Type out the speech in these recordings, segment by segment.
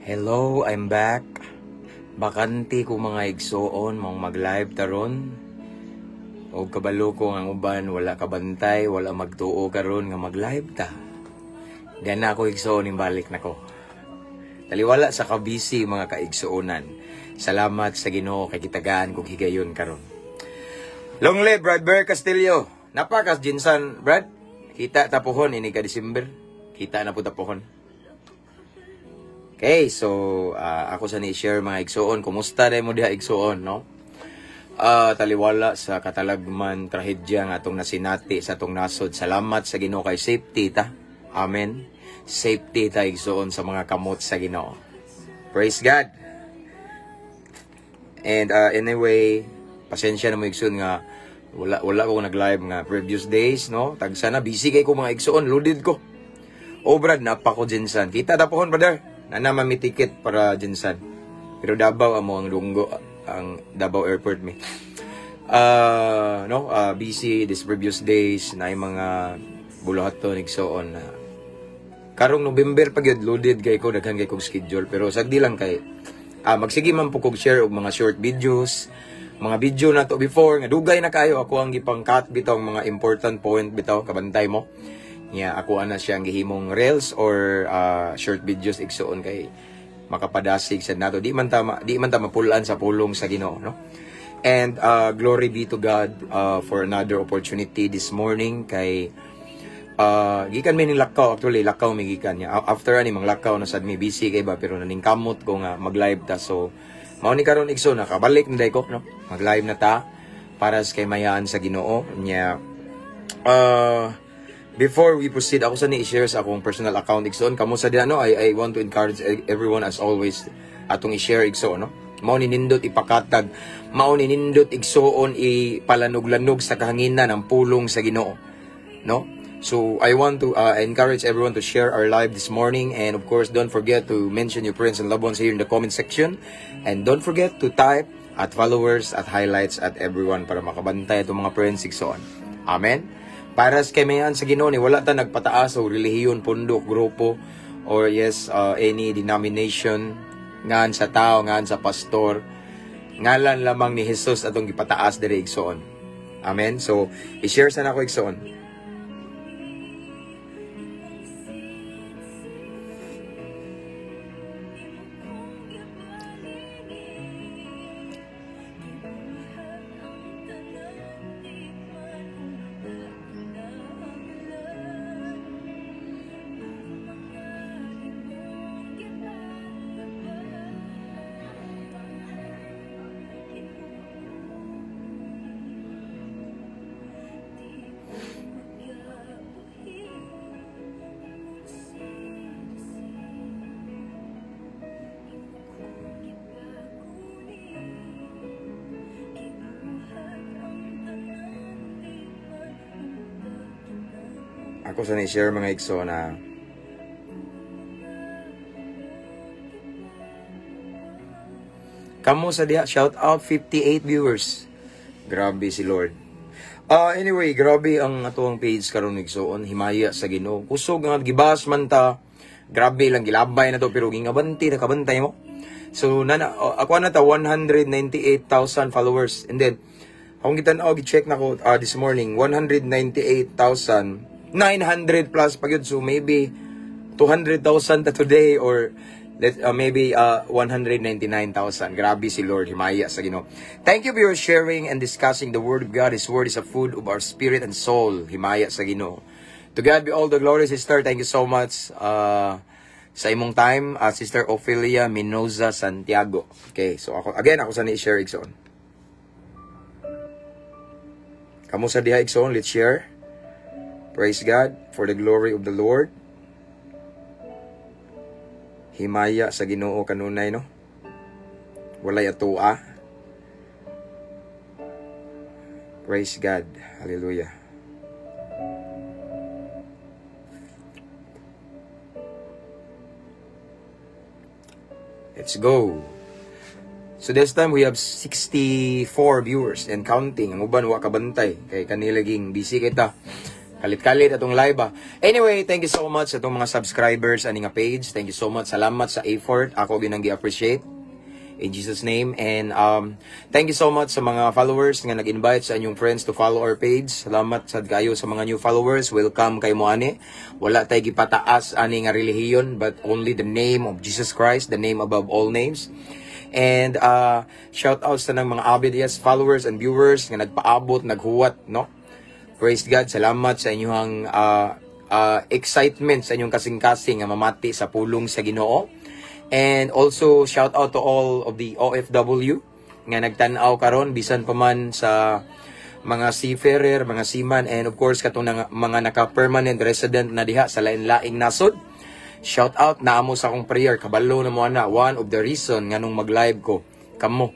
Hello, I'm back. Bakante ko, mga igsoon, mong mag-live taron. O kabalo ko ang uban, wala kabantay, wala magtuo karon nga mag-live ta. Di na ako, igsoon, balik na ko. Taliwala sa kabisi, mga kaigsuonan. Salamat sa Ginoo kay gitagaan kog higayon karon. Long live Brad Bear Castillo. Napakas GenSan, Brad. Kita ta pohon ini ka December. Kita na po ta pohon. Okay, so ako sa ni-share, mga igsuon, kumusta na mo diha, igsuon, no? Taliwala sa katalagman trahedya nga atong nasinati sa atong nasod. Salamat sa Ginoo kay safety ta. Amen. Safety ta, igsuon, sa mga kamot sa Ginoo. Praise God. And anyway, pasensya na mo, igsuon, nga wala wala ko nag-live nga previous days, no? Tagsa na busy kay ko, mga igsuon, loaded ko. Oh Brad, napa ko GenSan. Kita ta pohon, brother. Nana mami ticket para GenSan. Pero Davao amo ang lunggo, ang Davao Airport mi. No, busy this previous days na yung mga buluhaton, igsoon, na karong November pag yun, loaded kay ko, daghan kay kog schedule, pero sagdi lang kay magsige man po kog share og mga short videos, mga video na to before nga dugay na kayo, ako ang gipang-cut bitaw ang mga important point bitaw, kabantay mo niya, ako ana siya ang gihimong reels or short videos, igsuon, kay makapadasig sa nato, di man ta mapulan sa pulong sa Ginoo, no? And glory be to God for another opportunity this morning kay gikan mi ning lakaw. Actually, lakaw mi gikan niya. After ani manglakaw na sad mi, busy kay ba, pero naningkamot ko nga mag-live ta. So mao ni karon, igsoon, nakabalik na ko, no? Mag-live na ta para sa kaymayaan sa Ginoo niya. Before we proceed, ako sa ni-share sa akong personal account, igsoon. Kamo sa diha, no? I want to encourage everyone as always atong i-share, igsoon, no? Mao ni nindot ipakatag, mao ni nindot, igsoon, ipalanug-lanog sa kahanginan ang pulong sa Ginoo, no? So I want to encourage everyone to share our live this morning, and of course don't forget to mention your friends and loved ones here in the comment section, and don't forget to type @followers, @highlights, @everyone para makabantay itong mga friends, igsoon. Amen. Para sa kaymayan sa Ginoo ni wala ta nagpataas og relihiyon, pundok, grupo or yes, any denomination, ngan sa tao, ngan sa pastor. Ngalan lamang ni Jesus atong gipataas diri, igsoon. Amen. So, i-share sa nako, igsoon. Ako sa ni-share, mga igsoon, na kamo sa diha, shout out 58 viewers. Grabe si Lord. Anyway, grabe ang atuang page karon, igsoon, himaya sa Ginoo. Kusog nga gibas man ta. Grabe lang gilabay na to, pero gingabanti na, kabantay mo. So nana ako na ta 198,000 followers, and then akong gitan-aw, gi-check na ko this morning, 198,900 plus pa gyud. So maybe 200,000 ta today or maybe 199,000. Grabe si Lord, himaya sa Ginoo. Thank you for your sharing and discussing the Word of God. His Word is a food of our spirit and soul. Himaya sa Ginoo. To God be all the glory, sister. Thank you so much sa imong time, Sister Ophelia Minoza Santiago. Okay, so ako, again, ako sa ni-share, igsoon. Kamo sa diha, igsoon, let's share. Praise God for the glory of the Lord. Himaya sa Ginoo kanunay, no? Walay atua. Praise God. Hallelujah. Let's go. So this time we have 64 viewers and counting. Ang uban wa kabantay kay kanilaging busy kita. Kalit-kalit atong live ba. Anyway, thank you so much sa atong mga subscribers ani nga page. Thank you so much. Salamat sa effort. Ako ginang gi-appreciate. In Jesus' name. And thank you so much sa mga followers nga nag-invite sa inyong friends to follow our page. Salamat sad kayo sa mga new followers. Welcome kay mo ani. Wala tay gipataas ani nga relihiyon, but only the name of Jesus Christ, the name above all names. And shout out sa nang mga ABDS followers and viewers nga nagpaabot, naghuwat, no? Praise God. Salamat sa inyong excitement, sa inyong kasing-kasing nga mamati sa pulong sa Ginoo. And also shout out to all of the OFW nga nagtan-aw karon bisan pa man sa mga seafarer, mga seaman, and of course katong mga naka-permanent resident na diha sa lain-laing nasod. Shout out na amo sa akong prayer, kabalo na mo ana, one of the reason nganong mag-live ko. Kamo.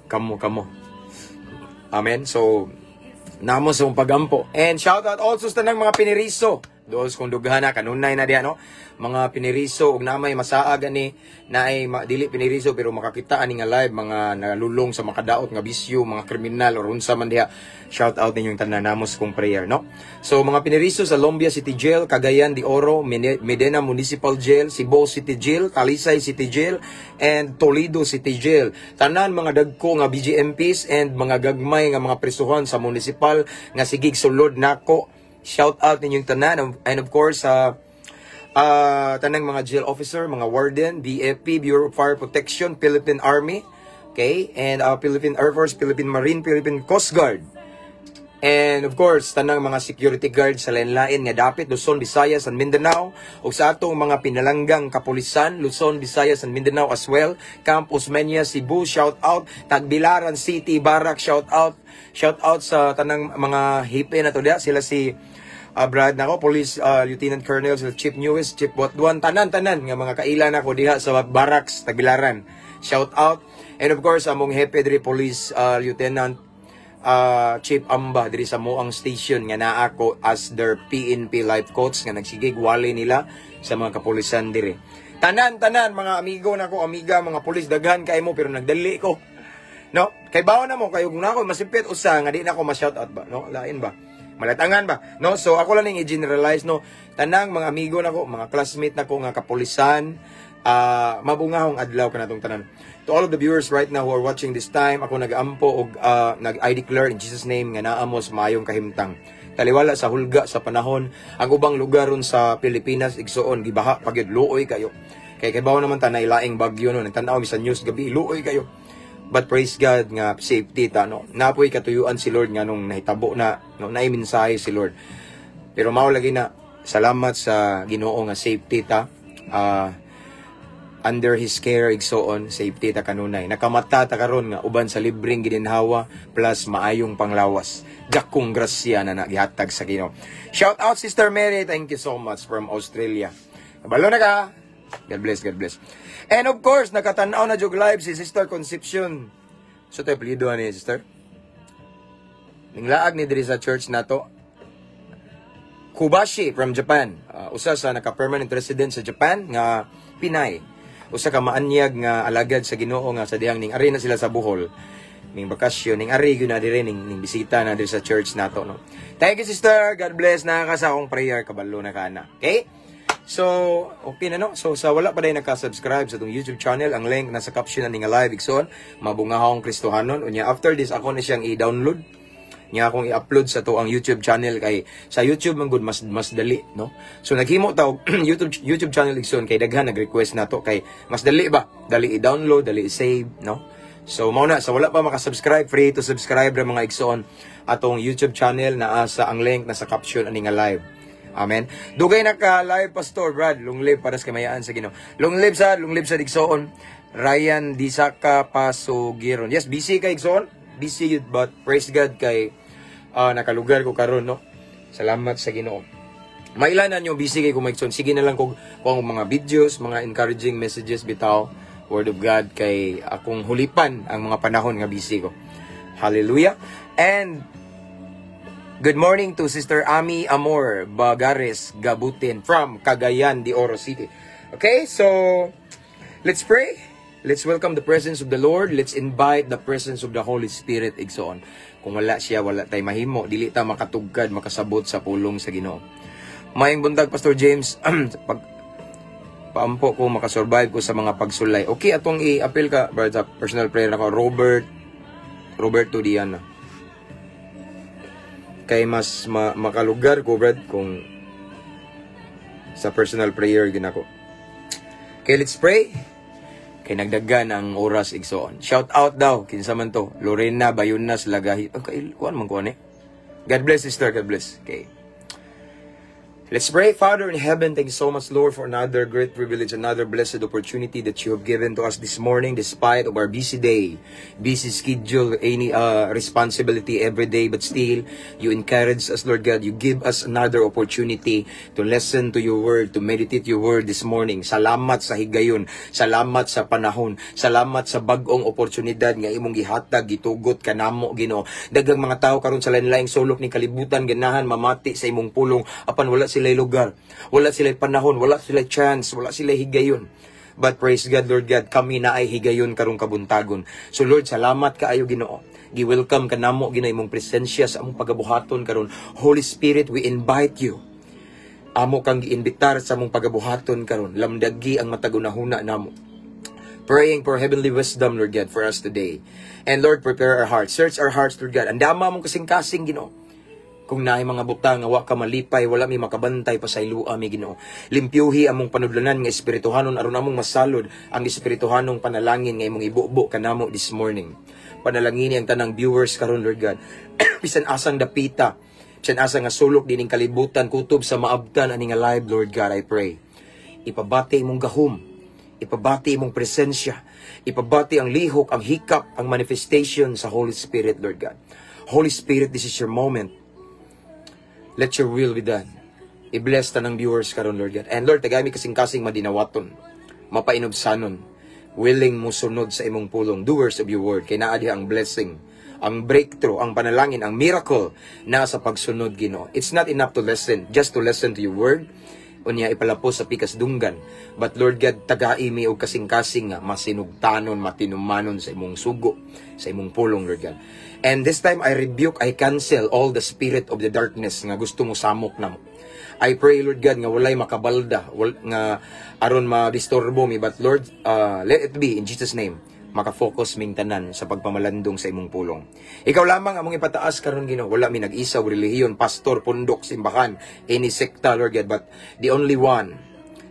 Kamo, kamo. Amen. So namo sa akong pagampo. And shout out also sa tanang mga piniriso. Doos kung dughana kanunay na diha, no. Mga piniriso ug namay masaag ani naay dili piniriso pero makakita ani nga live, mga nalulong sa makadaot nga bisyo, mga kriminal or unsa man diha. Shout out ninyong tanan, namo sa kong prayer, no. So mga piniriso sa Lumbia City Jail, Cagayan de Oro, Medena Municipal Jail, Cebu City Jail, Talisay City Jail, and Toledo City Jail. Tanan mga dagko nga BJMPs and mga gagmay nga mga presuhan sa municipal nga sigig sulod nako. Shout out ninyong tanan, and of course sa tanang mga jail officer, mga warden, BFP, Bureau of Fire Protection, Philippine Army, okay, and Philippine Air Force, Philippine Marine, Philippine Coast Guard. And of course, tanang mga security guards sa lain-lain nga dapit, Luzon, Visayas, and Mindanao, ug sa atong mga pinalanggang kapulisan, Luzon, Visayas, and Mindanao as well. Camp Osmeña, Cebu, shout out. Tagbilaran City, Barak, shout out. Shout out sa tanang mga hepe na to diha. Sila si Brad nako, Police Lieutenant Colonel, sila Chief Newest, Chief Botduan, tanan-tanan nga mga kaila nako diha sa Barracks, Tagbilaran. Shout out. And of course, among hepe diri, Police Lieutenant Chief Amba diri sa Moang Station nga naa ko as their PNP life coach nga nagsigig wali nila sa mga kapulisan diri. Tanan tanan mga amigo nako, amiga, mga pulis, daghan kay mo pero nagdali ko. No? Kay bawo na mo kayo kung nako masipit usa nga di na ako ma-shout out ba, no? Lain ba? Malatangan ba? No? So ako lang ning i-generalize, no. Tanang mga amigo nako, mga classmate nako nga kapulisan, mabungahong adlaw kanatong tanan. To all of the viewers right now who are watching this time, ako nag-ampo og nag I declare in Jesus' name nga naa mo sa maayong kahimtang. Taliwala sa hulga sa panahon, ang ubang lugar ron sa Pilipinas, igsuon, gibaha pagyud, luoy kayo. Kay kay naman ta na ilaing bagyo, no, nagtan-aw mi sa news gabi, luoy kayo. But praise God nga safety ta, no. Napoy katuyuan si Lord nga nung nahitabo na, no, naay mensahe si Lord. Pero mao lagi na, salamat sa Ginoo nga safety ta. Under His care, igsoon, safety ta kanunay. Nakamata ta karon nga uban sa libreng gininhawa plus maayong panglawas. Dakong grasya na nagihatag sa Ginoo. Shout out, Sister Mary, thank you so much from Australia. Kabalo na ka. God bless, God bless. And of course, nakatanaw na jud live si Sister Concepcion. So tayo apelyido ni Sister. Ninglaag ni diri sa church nato. Kubashi from Japan. Usa sa naka-permanent resident sa Japan nga Pinay. Usa ka maanyag nga alagad sa Ginoo nga sa dihang ning ari na sila sa Bohol. Ning bakasyon ning ari gyud na diri ning bisita na diri sa church nato, no. Thank you, sister. God bless na ka sa akong prayer, kabalo na ka na. Okay? So, okay na, no? So, sa wala pa day naka-subscribe sa atong YouTube channel, ang link nasa caption na ni nga live, igsoon, Mabungahong Kristohanon. Unya, after this, ako na siyang i-download niya, akong i-upload sa to ang YouTube channel kay sa YouTube man gud mas dali, no. So naghimo ta og YouTube channel, igsoon, kay daghan nag-request nato kay mas dali ba, dali i-download, dali i-save, no. So mao na, sa wala pa maka-subscribe, free to subscribe ra, mga igsoon, atong YouTube channel naa sa ang link nasa caption ani nga live. Amen. Dugay na ka live, Pastor Brad. Long live para sa kamayaan sa Ginoo. Long live sa igsoon. Ryan Disaka Pasugiron. Yes, busy kay, igsoon. Busy yun, but praise God kay nakalugar ko karon, no. Salamat sa Ginoo. Mailanan nyo, busy kay kung maigsoon. Sige na lang kung mga videos, mga encouraging messages bitaw, Word of God, kay akong hulipan ang mga panahon nga busy ko. Hallelujah. And good morning to Sister Ami Amor Bagares Gabutin from Cagayan de Oro City. Okay, so let's pray. Let's welcome the presence of the Lord. Let's invite the presence of the Holy Spirit, igsoon. Kung wala siya, wala tay mahimo. Dili ta makatugkad, makasabot sa pulong sa Ginoo. Maayong buntag, Pastor James. Pag paampo ko makasurvive ko sa mga pagsulay. Okay, atong i-appeal ka, brother, sa personal prayer nako, Roberto Diana. Kay mas makalugar ko, brad, kung sa personal prayer ginako. Okay, let's pray. Kay nagdagan ang oras, igsoon. Shout out daw, kinsa man to? Lorena Bayunas Lagahi. Okay, kuan man kuan eh. God bless, sister, God bless. Okay. Let's pray. Father in heaven, thank you so much, Lord, for another great privilege, another blessed opportunity that you have given to us this morning, despite of our busy day, busy schedule, any responsibility every day, but still, you encourage us, Lord God. You give us another opportunity to listen to your word, to meditate your word this morning. Salamat sa higayon, salamat sa panahon, salamat sa bag-ong oportunidad nga imong gihatag, gitugot kanamo, Ginoo. Daghang mga tao karon sa lain-laing sulok ni kalibutan ganahan mamati sa imong pulong apan wala sila lugar, wala sila panahon, wala sila chance, wala sila higayon. But praise God, Lord God, kami naay higayon karong kabuntagon. So Lord, salamat kaayo, Ginoo. Gi-welcome ka namo, Ginoo, imong presensya sa among pagabuhaton karon. Holy Spirit, we invite you. Amo kang giimbitar sa among pagabuhaton karon. Lamdagi ang matag hunahuna namo. Praying for heavenly wisdom, Lord God, for us today. And Lord, prepare our hearts. Search our hearts, Lord God. Andama among kasing-kasing, Ginoo. Kung naay mga butang nga wa ka malipay, wala mi makabantay, pasayloa mi, Ginoo. Limpyuhi among panudlanan nga espirituhanon aron among masalod ang espirituhanong panalangin nga imong ibubo kanamo this morning. Panalangini ang tanang viewers karon, Lord God. Bisan asang dapita, bisan asa nga sulok dining kalibutan kutob sa maabtan ani nga live, Lord God, I pray. Ipabati imong gahom, ipabati imong presensya, ipabati ang lihok, ang hikap, ang manifestation sa Holy Spirit, Lord God. Holy Spirit, this is your moment. Let your will be done. I-bless tanang viewers karon, Lord God. And Lord, tagai mi kasing-kasing madinawaton, mapainubsanon, willing mo sunod sa imong pulong, doers of your word. Kay naa diha ang blessing, ang breakthrough, ang panalangin, ang miracle na sa pagsunod, Ginoo. It's not enough to listen, just to listen to your word. Unya ipalapos sa pikas dunggan. But Lord God, tagai mi og kasing-kasing nga masinugtanon, matinumanon sa imong sugo, sa imong pulong, Lord God. And this time I rebuke, I cancel all the spirit of the darkness nga gusto mo samok namo. I pray, Lord God, nga walay makabalda, nga aron ma-disturbo mi. But Lord, let it be in Jesus' name. Makafocus ming tanan sa pagpamalandong sa imong pulong. Ikaw lamang among ipataas karon, Ginoo. Wala mi nag-isa og relihiyon, pastor, pundok, simbahan, any sekta, Lord God, but the only one,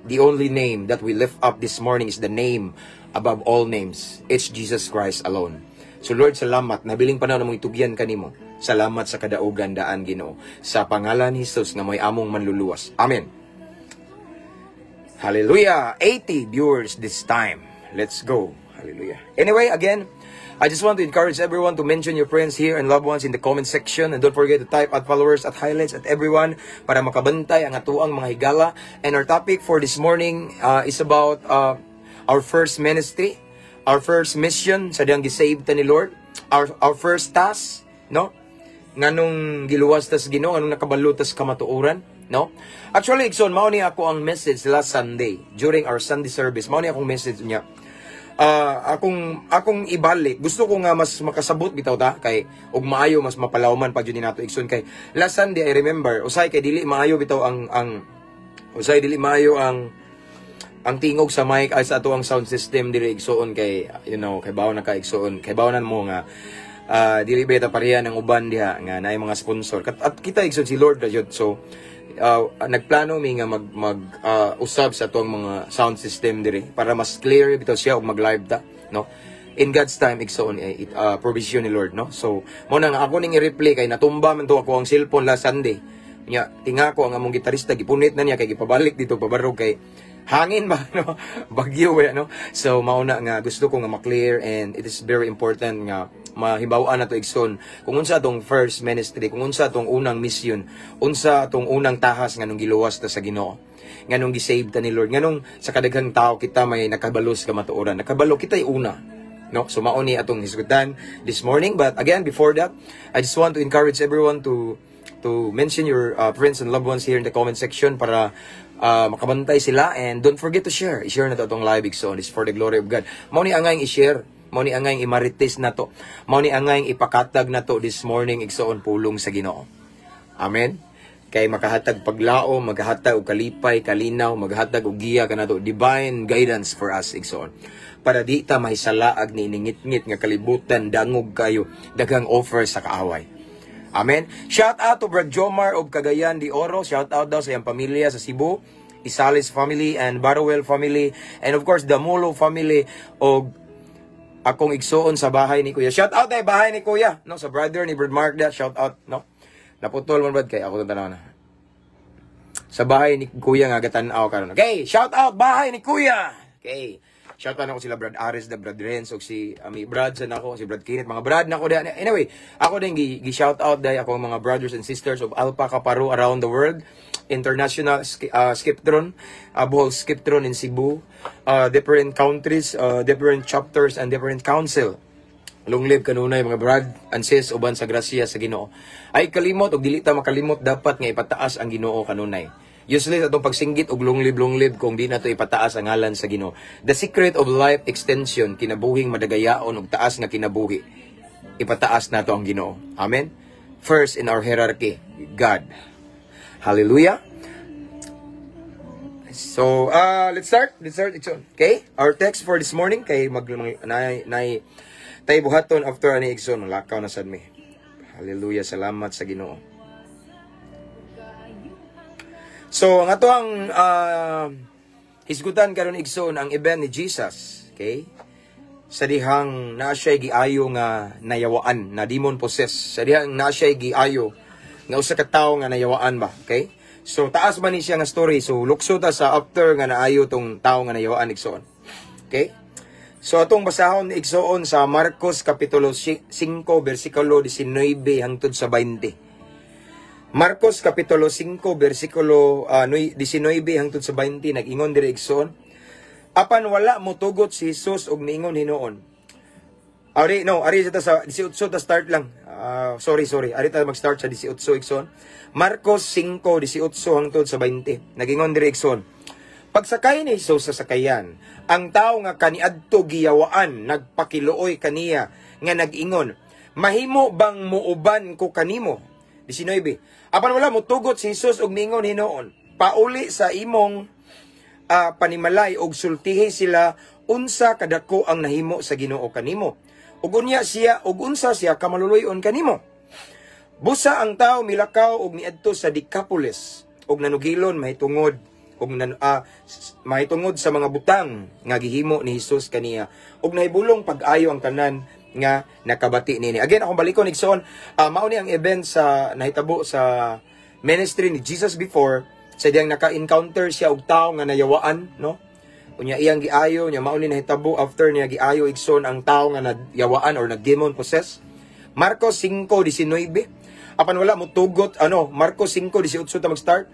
the only name that we lift up this morning is the name above all names. It's Jesus Christ alone. So Lord, salamat. Nabiling panahon among itugyan kanimo. Salamat sa kadaugan daan, Ginoo. Sa pangalan ni Jesus nga mo'y among manluluwas. Amen. Hallelujah. 80 viewers this time. Let's go. Hallelujah. Anyway, again, I just want to encourage everyone to mention your friends here and loved ones in the comment section. And don't forget to type @followers, @highlights, @everyone para makabantay ang atuang mga higala. And our topic for this morning is about our first ministry, our first mission sa diyang gisave ta ni Lord, our first task, no? Nganong giluwas tas Ginoo, nganong nakabalo tas kamatuoran, no? Actually, igsoon, mao ni ako ang message last Sunday during our Sunday service. Mao ni akong message niya. Akong ibalik, gusto ko nga mas makasabot bitaw ta kay og maayo mas mapalawman pa jud ni nato, igsoon, kay last Sunday, I remember, usay kay dili maayo bitaw ang usay dili maayo ang tingog sa mic ay sa ato ang sound system diri, igsoon, kay kay bawo na ka, igsoon, kay bawo na mo nga dili ba ta pareha ng uban diha nga naay mga sponsor. At kita, igsoon, si Lord ra jud. So nagplano mi nga mag mag usab sa atong mga sound system diri para mas clear bitaw siya og mag-live ta, no? In God's time, igsoon, eh, provision ni Lord, no? So mo na nga ako ning i-replay kay natumba man to ako ang cellphone last Sunday. Nya tinga ko ang among gitarista gipunit na niya kay gipabalik dito pabarog kay hangin ba, no, bagyo ba, no? So mauna nga gusto ko nga ma-clear and it is very important nga mahibaw-an nato, igsoon, kung unsa atong first ministry, kung unsa atong unang mission, unsa atong unang tahas nganong giluwas ta sa Ginoo, nganong gisave ta ni Lord, nganong sa kadaghang tao kita may nakabalo sa kamatuoran, nakabalo kita'y una, no? So mao ni atong hisgutan this morning. But again, before that, I just want to encourage everyone to to mention your friends and loved ones here in the comment section para makabantay sila, and don't forget to share. I-share na to atong live, igsoon. It's for the glory of God. Mao ni angayng i-share. Mao ni angayng imarites na to. Mao ni angayng ipakatag na to this morning, igsoon, pulong sa Ginoo. Amen. Kay makahatag paglaom, makahatag og kalipay, kalinaw, maghatag og giya kanato, divine guidance for us, igsoon. Para di ta mahisalaag ni iningit-ngit nga kalibutan, dangog kayo, daghang offer sa kaaway. Amen. Shout out to Brad Jomar of Cagayan de Oro. Shout out daw sa iyang pamilya sa Cebu. Isales family and Barowell family and of course the Molo family og akong igsuon sa bahay ni Kuya. Shout out ay bahay ni Kuya, no, sa brother ni Brad Mark da. Shout out, no. Naputol man, Brad, kay ako tanaw na. Sa bahay ni Kuya nga gatan-aw karon. Okay, shout out bahay ni Kuya. Okay. Shout out nako sila Brad Aris, da Brad Renz og si ami Brad sa nako si Brad Kenneth, mga Brad nako da. Anyway, ako din gi shout out dai ako mga brothers and sisters of Alpha Kaparo around the world. International Skiptron, Bohol Skiptron in Cebu, different countries, different chapters and different council. Long live kanunay, mga brad and sis, uban sa grasya sa Ginoo. Ay kalimot og dili ta makalimot, dapat nga ipataas ang Ginoo kanunay. Useless atong pagsinggit og "Long live" kung di nato ipataas ang ngalan sa Ginoo. The secret of life extension, kinabuhing madagayaon og taas nga kinabuhi. Ipataas nato ang Ginoo. Amen. First in our hierarchy, God. Hallelujah. So, let's start. Let's start, igsoon. Okay? Our text for this morning kay mag nay nay tay buhaton after ani, igsoon, lakaw na sad mi. Hallelujah, salamat sa Ginoo. So, ang ato ang hisgutan karon, igsoon, ang event ni Jesus, okay? Sa dihang naa siya'y giayo nga nayawaan, na demon possess. Sa dihang naa siya'y giayo nga usa ka tawo nga nayawaan ba, okay? So taas man ni siya nga story. So lukso ta sa after nga naayo tong tawo nga nayawaan, igsoon. Okay? So atong basahon, igsoon, sa Marcos kapitulo 5 bersikulo 19 hangtod sa 20. Marcos kapitulo 5 bersikulo 19 hangtod sa 20, nag-ingon diri, igsoon. Apan wala motugot si Jesus og niingon hinuon. Ari no, ari sa sa 18 ta start lang. Ah, sorry, sorry. Ari ta mag-start sa 18, igsoon. Marcos 5:18 hangtod sa 20. Nag-ingon diri, igsoon. Pagsakay ni Jesus sa sakayan, ang tao nga kaniadto giyawaan nagpakiluoy kaniya nga nag-ingon, "Mahimo bang muuban ko kanimo?" 19. Apan wala motugot si Jesus og niingon hinuon, "Pauli sa imong panimalay og sultihi sila unsa kadako ang nahimo sa Ginoo kanimo. Ug unya siya ug unsa siya kamaluluy-on kanimo." Busa ang tao milakaw og niadto sa Decapolis og nanugilon mahitungod og nan, mahitungod sa mga butang nga gihimo ni Hesus kaniya, ug nahibulong pag-ayo ang tanan nga nakabati nini. Again, akong balikon, igsoon, mao ni ang event sa nahitabo sa ministry ni Jesus before sa diyang naka-encounter siya og tao nga nayawaan, no? Unya iyang giayo, nya mao ni nahitabo after niya giayo, igsoon, ang tao nga nayawaan or nag-demon possess. Marcos 5:19. Apan wala mo tugot ano, Marcos 5:18 ta mag-start.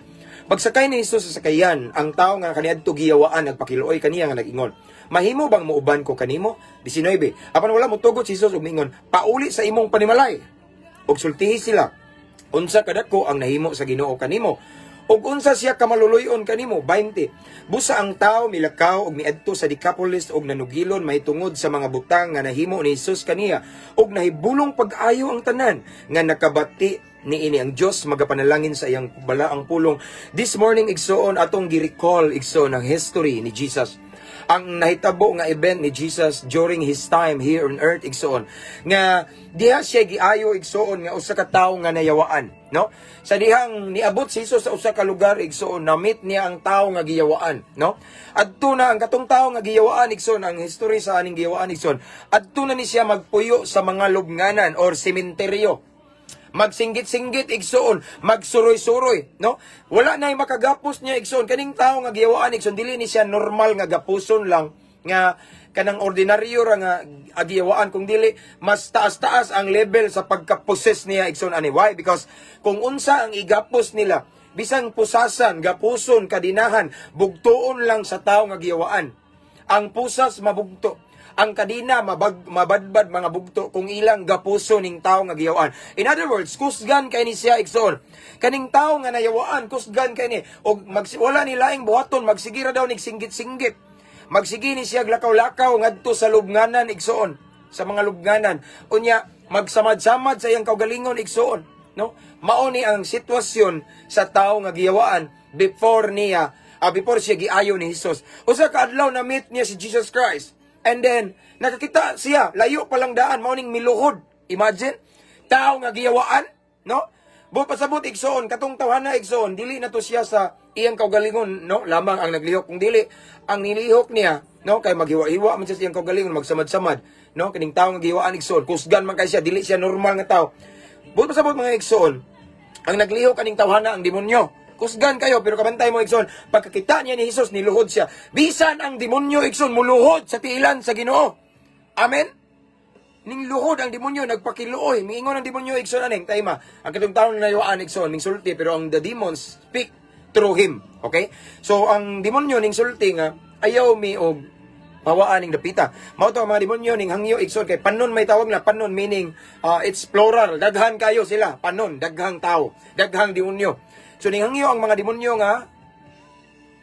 Pagsakay ni Jesus sa sakayan, ang tao nga kaniadto giyawaan nagpakiluoy kaniya nga nag-ingon, "Mahimo bang muuban ko kanimo?" 19. Apan wala mo tugot si Jesus ug miingon, "Pauli sa imong panimalay ug sultihi sila unsa kadako ang nahimo sa Ginoo kanimo ug unsa siya kamaluluy-on kanimo." 20. Busa ang tao milakaw ug miadto sa Decapolis ug nanugilon mahitungod sa mga butang nga nahimo ni Jesus kaniya, ug nahibulong pag-ayo ang tanan nga nakabati niini. Ang Dios magapanalangin sa iyang balaang pulong. This morning, igsoon, atong gi-recall, igsoon, ang history ni Jesus, ang nahitabo nga event ni Jesus during his time here on earth, igsoon, nga diha siya giayo, igsoon, nga usa ka tawo nga nayawaan, no? Sa dihang niabot si Jesus sa usa ka lugar, igsoon, na-meet niya ang tawo nga giyawaan, no? Adto na ang katong tawo nga giyawaan, igsoon, ang history sa aning giyawaan, igsoon, adto na ni siya magpuyo sa mga lubnganan or sementeryo, magsinggit-singgit, igsoon, magsuroy-suroy, no? Wala na makagapos niya, igsoon. Kaning tao nga giyawaan, igsoon, dili ni siya normal nga gapuson lang nga kanang ordinaryo ra nga agiyawaan, kung dili mas taas-taas ang level sa pagka-possess niya, igsoon, ani. Why? Because kung unsa ang igapos nila, bisan pusasan, gapuson, kadinahan, bugtuon lang sa tao nga giyawaan. Ang pusas mabugto. Ang kadina mabadbad mga bugto kung ilang gapuso ning tao nga giyawaan. In other words, kusgan kay ni siya, igsoon. Kaning tao nga nayawaan, kusgan kay ni og wala ni laing buhaton, magsigira daw nig singgit-singgit. Magsige ni siya lakaw-lakaw ngadto sa lubnganan, igsoon, sa mga lubnganan. Unya magsamad-samad sa iyang kaugalingon, igsoon, no? Mao ni ang sitwasyon sa tao nga giyawaan before siya giayo ni Jesus. Usa ka adlaw na meet niya si Jesus Christ. And then nakakita siya layo pa lang daan, mao ning miluhod. Imagine, tao nga giyawaan, no? Buot pasabot, igsoon, katong tawhana, igsoon, dili na to siya sa iyang kaugalingon, no? Lamang ang naglihok, kung dili ang nilihok niya, no, kay maghiwa-hiwa man siya sa iyang kaugalingon, magsamad-samad, no? Kining tao nga giyawaan, igsoon, kusgan man kay siya, dili siya normal nga tao. Buot pasabot, mga igsoon, ang naglihok kaning tawhana ang demonyo. Kusgan kayo, pero kabantay mo, igsoon, pagkakita niya ni Jesus, niluhod siya. Bisan ang demonyo, igsoon, muluhod sa tiilan sa Ginoo. Amen? Ning luhod ang demonyo, nagpakiluoy. Miingon ang demonyo, igsoon, aning taima. Ang katong taon na nayawaan, igsoon, ning sulti, pero ang the demons speak through him. Okay? So, ang demonyo ning sulti nga, ayaw mi og pawaan ning dapita. Mao to ang mga demonyo ning hangyo, igsoon, kay panon may tawag na panon, meaning it's plural. Daghan kayo sila, panon, daghang tao, daghang demonyo. So ning hangyo ang mga demonyo nga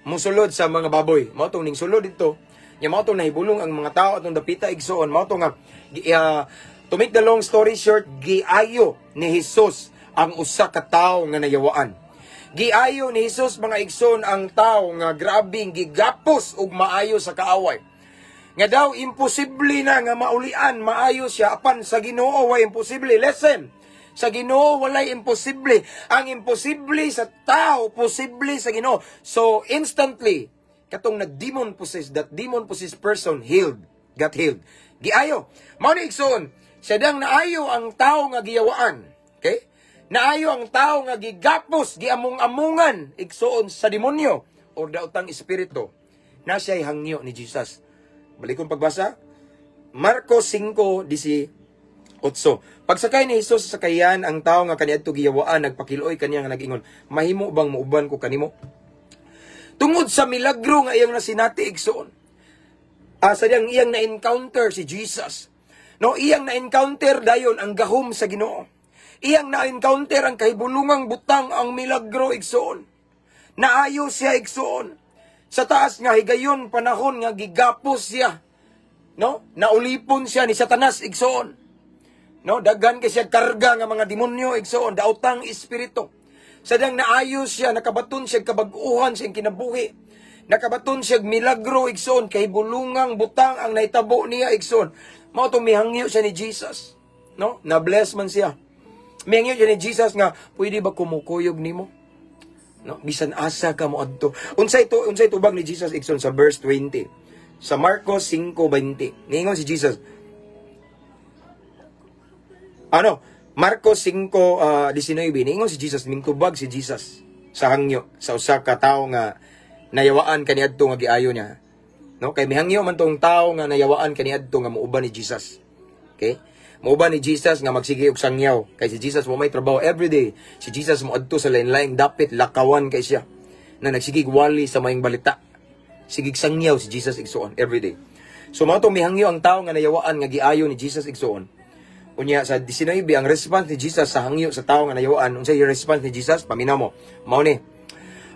musulod sa mga baboy. Mao tong ning sulod dito. Nya mao tong nahibulong ang mga tao atong dapita, igsoon. Mao to nga to make the long story short, giayo ni Jesus ang usa ka tawo nga nayawaan. Giayo ni Jesus, mga igsoon, ang tao nga grabing gigapos og maayo sa kaaway. Nga daw imposible na nga maulian, maayo siya, apan sa Ginoo way imposible. Listen. Sa Ginoo walay imposible. Ang imposible sa tao, posible sa Ginoo. So instantly, katong nag-demon possessed, that demon possessed person healed, got healed. Giayo. Mao ni, igsoon, siya dang naayo ang tao nga giyawaan. Okay? Naayo ang tao nga gigapos, giamong-amungan, igsoon, sa demonyo or daotang espiritu. Na siya'y hangyo ni Jesus. Balikon pagbasa. Marcos 5:18. Pagsakay ni Jesus sa sakayan, ang tao nga kaniadto giyawaan nagpakiluoy kaniya nga nag-ingon, "Mahimo bang muuban ko kanimo?" Tungod sa milagro nga iyang nasinati, igsoon. Asa diyang iyang na-encounter si Jesus. No, iyang na-encounter dayon ang gahom sa Ginoo. Iyang na-encounter ang kahibulungang butang, ang milagro, igsoon. Naayo siya, igsoon. Sa taas nga higayon panahon nga gigapos siya. No? Naulipon siya ni Satanas, igsoon. No, daghan kay siya karga nga mga demonyo, igsoon, daotang espiritu. Sa diyang naayo siya, nakabaton siya kabag-uhan sa iyang kinabuhi. Nakabaton siya milagro, igsoon, kahibulungang butang ang nahitabo niya, igsoon. Mao to mihangyo siya ni Jesus. No? Na-bless man siya. Mihangyo siya ni Jesus nga, "Pwede ba kumukuyog nimo? No, bisan asa ka mo adto." Unsay tubag ni Jesus, igsoon, sa verse 20? Sa Marcos 5:20. Niingon si Jesus. Ano? Marcos 5:19. Niingon si Jesus, mingtubag si Jesus sa hangyo sa usa ka tawo nga nayawaan kaniadto nga giayo niya. No, kay mihangyo man tong tawo nga nayawaan kaniadto nga muuban ni Jesus. Okay? Muuban ni Jesus nga magsige og sangyaw kay si Jesus mo may trabaho everyday. Si Jesus mo adto sa lain-laing dapit, lakawan kay siya. Na nagsigig wali sa maayong balita. Sigig sangyaw si Jesus, igsoon, everyday. So mao to mihangyo ang tawo nga nayawaan nga giayo ni Jesus, igsoon. Unya sa 19, ang response ni Jesus sa hangyo sa tawo nga nayawaan, unsay response ni Jesus? Paminaw mo. Mao ni.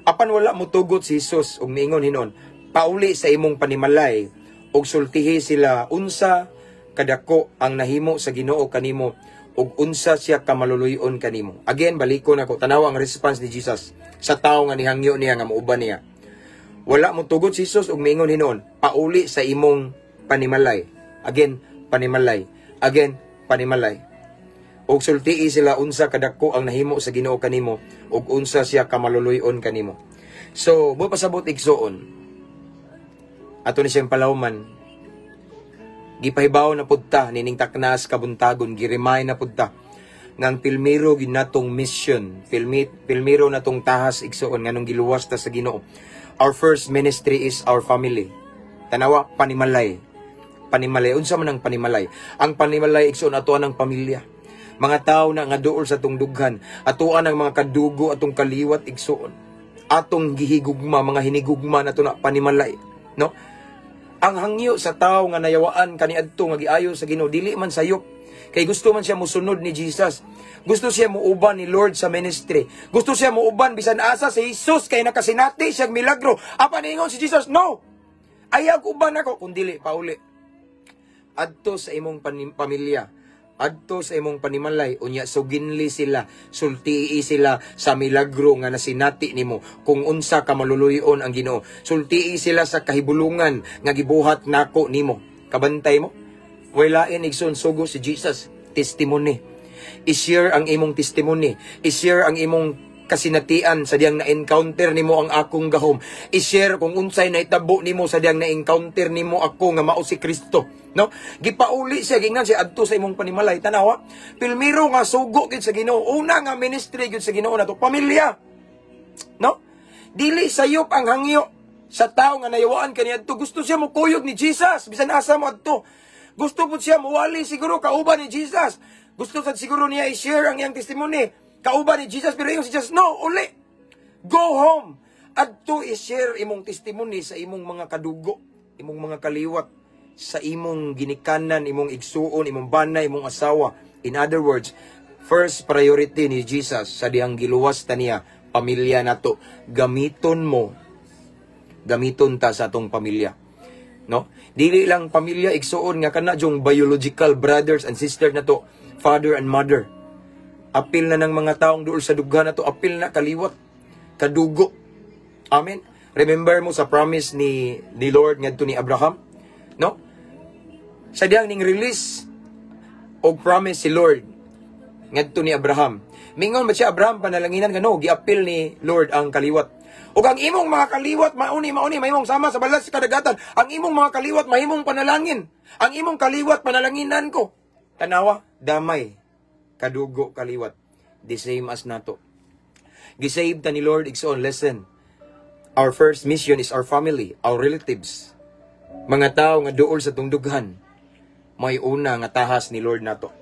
Apan wala motugot si Jesus ug miingon hinon, "Pauli sa imong panimalay ug sultihi sila unsa kadako ang nahimo sa Ginoo kanimo ug unsa siya kamaluluyon kanimo." Again, balikon ako. Tanawa ang response ni Jesus sa tawo nga nihangyo niya nga muuban niya. Wala mo tugot si Jesus ug miingon hinon, "Pauli sa imong panimalay." Again, panimalay. Again, panimalay. "Ug sultii sila unsa kadako ang nahimo sa Ginoo kanimo ug unsa siya kamaluluyon kanimo." So, mo pasabot, igsoon. Ato ni siyang palawman. Gipahibaw na pud ta nining taknas kabuntagon, giremind na pud ta nga ang pilmiro ginatong mission, pilmiro natong tahas, igsoon, nganong giluwas ta sa Ginoo. Our first ministry is our family. Tanawa, panimalay. Panimalay, unsa man ang panimalay? Ang panimalay, igsoon, atoan ang pamilya. Mga tao na nga duol sa atong dughan, atoan ang mga kadugo, atong kaliwat, igsoon. Atong gihigugma, mga hinigugma nato na panimalay, no? Ang hangyo sa tao nga nayawaan kaniadto nga giayo sa Ginoo, dili man sayop. Kay gusto man siya musunod ni Jesus. Gusto siya muuban ni Lord sa ministry. Gusto siya muuban bisan asa si Jesus kay nakasinati siya milagro. Apan ingon si Jesus, "No. Ayaw uban ako kung dili pauli. Adto sa imong pamilya. Adto sa imong panimalay, unya suginli sila, sultii sila sa milagro nga nasinati nimo kung unsa ka maluluyon ang Ginoo. Sultii sila sa kahibulungan nga gibuhat nako nimo." Kabantay mo? Wala, igsoon, sugo si Jesus, testimony. I-share ang imong testimony. I-share ang imong kasinatian sa diyang na-encounter nimo ang akong gahom. I-share kung unsay naitabo nimo sa diyang na-encounter nimo ako nga mao si Kristo. No? Gipauli siya, gingnan siya, "Adto sa imong panimalay." Tanawa. Pilmiro nga sugo gid sa Ginoo. Una nga ministry gid sa Ginoo nato, pamilya. No? Dili sayop ang hangyo sa tao nga nayawaan kaniadto. Gusto siya mo kuyog ni Jesus bisan asa mo adto. Gusto pud siya muwali siguro kauban ni Jesus. Gusto sad siguro niya i-share ang iyang testimony kauban ni Jesus, pero ingon si Jesus, "No, uli. Go home. Adto, i-share imong testimony sa imong mga kadugo, imong mga kaliwat, sa imong ginikanan, imong igsuon, imong bana, imong asawa." In other words, first priority ni Jesus sa dihang giluwas ta niya, pamilya nato. Gamiton mo, gamiton ta sa atong pamilya. No? Dili lang pamilya, igsuon, nga kana jung biological brothers and sisters nato, father and mother. Apil na ng mga taong duol sa dughan nato, apil na kaliwat, kadugo. Amen. Remember mo sa promise ni Lord ngadto ni Abraham? No? Sa diyang ning release og promise si Lord ngadto ni Abraham. Mingon ba siya, "Abraham, panalanginan ka"? No, giapil ni Lord ang kaliwat. "Ug ang imong mga kaliwat mauni mauni mahimong sama sa balas sa kadagatan. Ang imong mga kaliwat mahimong panalangin. Ang imong kaliwat panalanginan ko." Tanawa, damay, kadugo, kaliwat. The same as nato. Gisave ta ni Lord, igsoon, listen. Our first mission is our family, our relatives. Mga tao nga duol sa atong dughan. May una nga tahas ni Lord nato.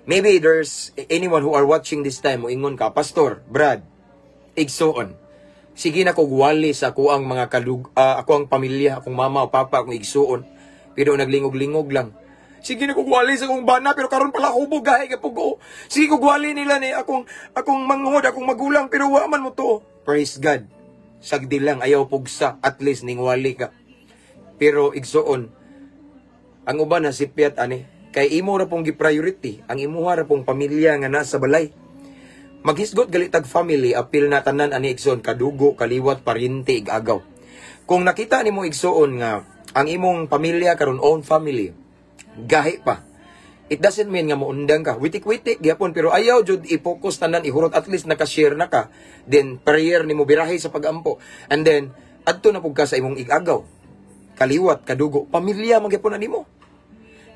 Maybe there's anyone who are watching this time, moingon ka, "Pastor, Brad, igsoon. Sige na kog wali sa ako ang mga ako ang pamilya, akong mama o papa, akong igsuon. Pero naglingog-lingog lang. Sige na kog wali sa akong bana, pero karon pala hubog gahi ka pugo. Sige kog wali nila ni akong manghod, akong magulang, pero wa man mo to." Praise God. Sagdi lang, ayaw pugsa, at least ning wali ka. Pero igsuon, ang uban na sipyat ani, kay imo ra pong gi-priority, ang imuha ra pong pamilya nga nasa balay. Maghisgot gali tag family, apil na tanan ani, igsoon, kadugo, kaliwat, paryente, igagaw. Kung nakita nimo, igsuon, nga ang imong pamilya karon, own family, gahi pa. It doesn't mean nga muundang ka. Witik-witik gyapon, pero ayaw jud i-focus tanan, ihurot. At least naka-share na ka. Then prayer nimo birahe sa pagampo. And then adto na pud ka sa imong igagaw. Kaliwat, kadugo, pamilya man gyapon na nimo.